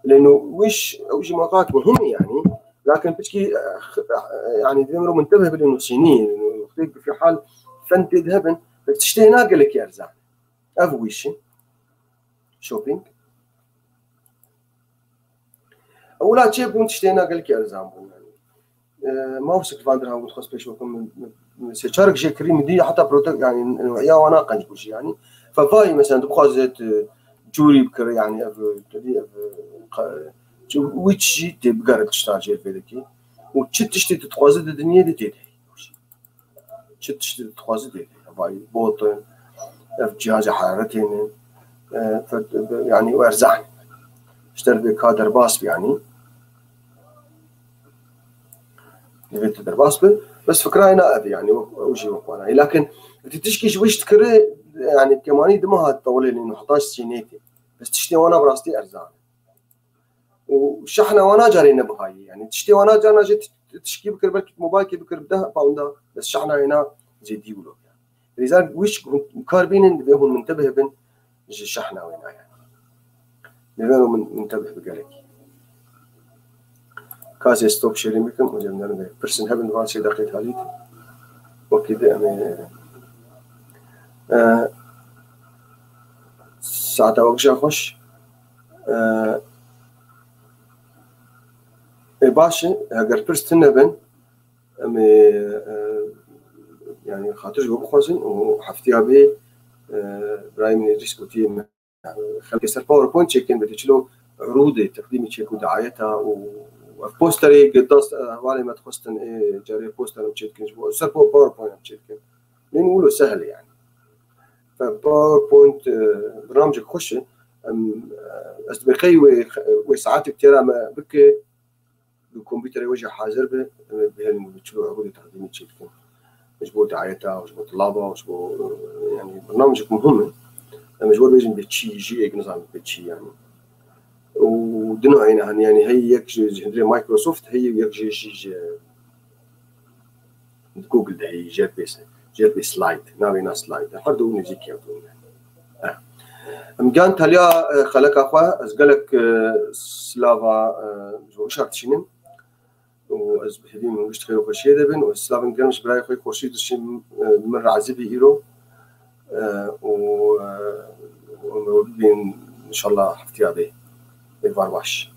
Lê no wî şî, ew jî maqat muhim e yani. Lakin piçkî, e, x-, e, yani divê mirov muntebih bidin û sînî, wextê bi fîhal fen tê de hebin, tiştê hêna gelekî erzan. Ev wî şî. Shopping. Ewla çêbûn tiştê na gelkî erzan bûn yani. E, mousek van dir hebûn xwest pêş wekim, min, min, min sê çarek jê kirî, min dî heta protek yani, ya wana qenc bû jî yani. Fe vayî mesela tu bixwazê tu çûrî bikir, yani ev, tedî ev, qe-, çi, wî çi jî tê bigere tişta jêr vê dikî. Û çi tiştê tu dixwazî di dinyê de tê de. Çi tiştê tu dixwazî tê de. Vay, botin, ev cihazê heraretê ne, e, fe-, yani erzan. Ji te re bê ka derbas bi, yani. Divê tu derbas bi. Bes fikra ena ev, yani, wek, ew jî wek wana. Lakin, tu tişkî ji wî dikirî, yani, kêmanî dima hat tewlê lê nehtaş sînê tê. Bes tiştê wana bi rastî erzan e. Û şehna wana carê ne bihayî. Yani, tiştê wana carna jî ti-, tişkî bikir, belkî mobaylkê bikir bi deh pounda, bes şehna êna zêdî wilo. Rêzar wî ji hûn kar bînin, divê hûn mintebih bin ji şehna wê nayê. Divê hûn min-, mintebih bi gelekî. Ka ez ê stop sharing bikim, hocam, derim de pirsin hebin, van sê deqê talî. Wekî de em ê, e, saeta wekşa xweş. E, e, baş e, eger pirs tune bin, em ê, e, yani xatir ji bo bixwazin û heftiya bê, e, birayê min Îdrîs gotiye me, yani, xelkê ser PowerPoint çêkin, bê çilo urûdê teqdîmî çêk û daeta û ev posterê gidas, e, hevalê me dixwestin, ê, carê poster em çêdikin, ji bo ser po-, PowerPoint em çêdikin. Nên wilo sehl e, yani. Fe PowerPoint, e, bernamecek xweş e. Em, e, ez dibê qey wê, wê saetek têra me bike, bi kompîterê wê jî hazir be, em ê bihêlin û bi çilo urûdê teqdîmî çêdikin. Ji bo daeta, ji bo tilaba, ji bo, e, yani, bernamecek muhim e. Em ji we bêjin bê çi, jî êk nizanin bê çi, yani. Û di nehêne hene, yani, hey yek ji, ji hundirê Microsoft, hey yek ji, ji, ji Google de heye, jêr pê, jêr pê slide, navê na slide. Her du nêzîkî hev dû ne. Eh. Em gihan taliya, eh, xeleka xwe, ez gelek, eh, silava, eh, ji bo wişar dişînim. Û ez bi hêvî min gişt xêr û xweşiyê de bin. Û silavên germ ji birayê xwe Xurşîd dişînim, eh, min razî bî îro. Eh, û, eh, û em ê bibînin inşallah heftiya dê. Êvar baş.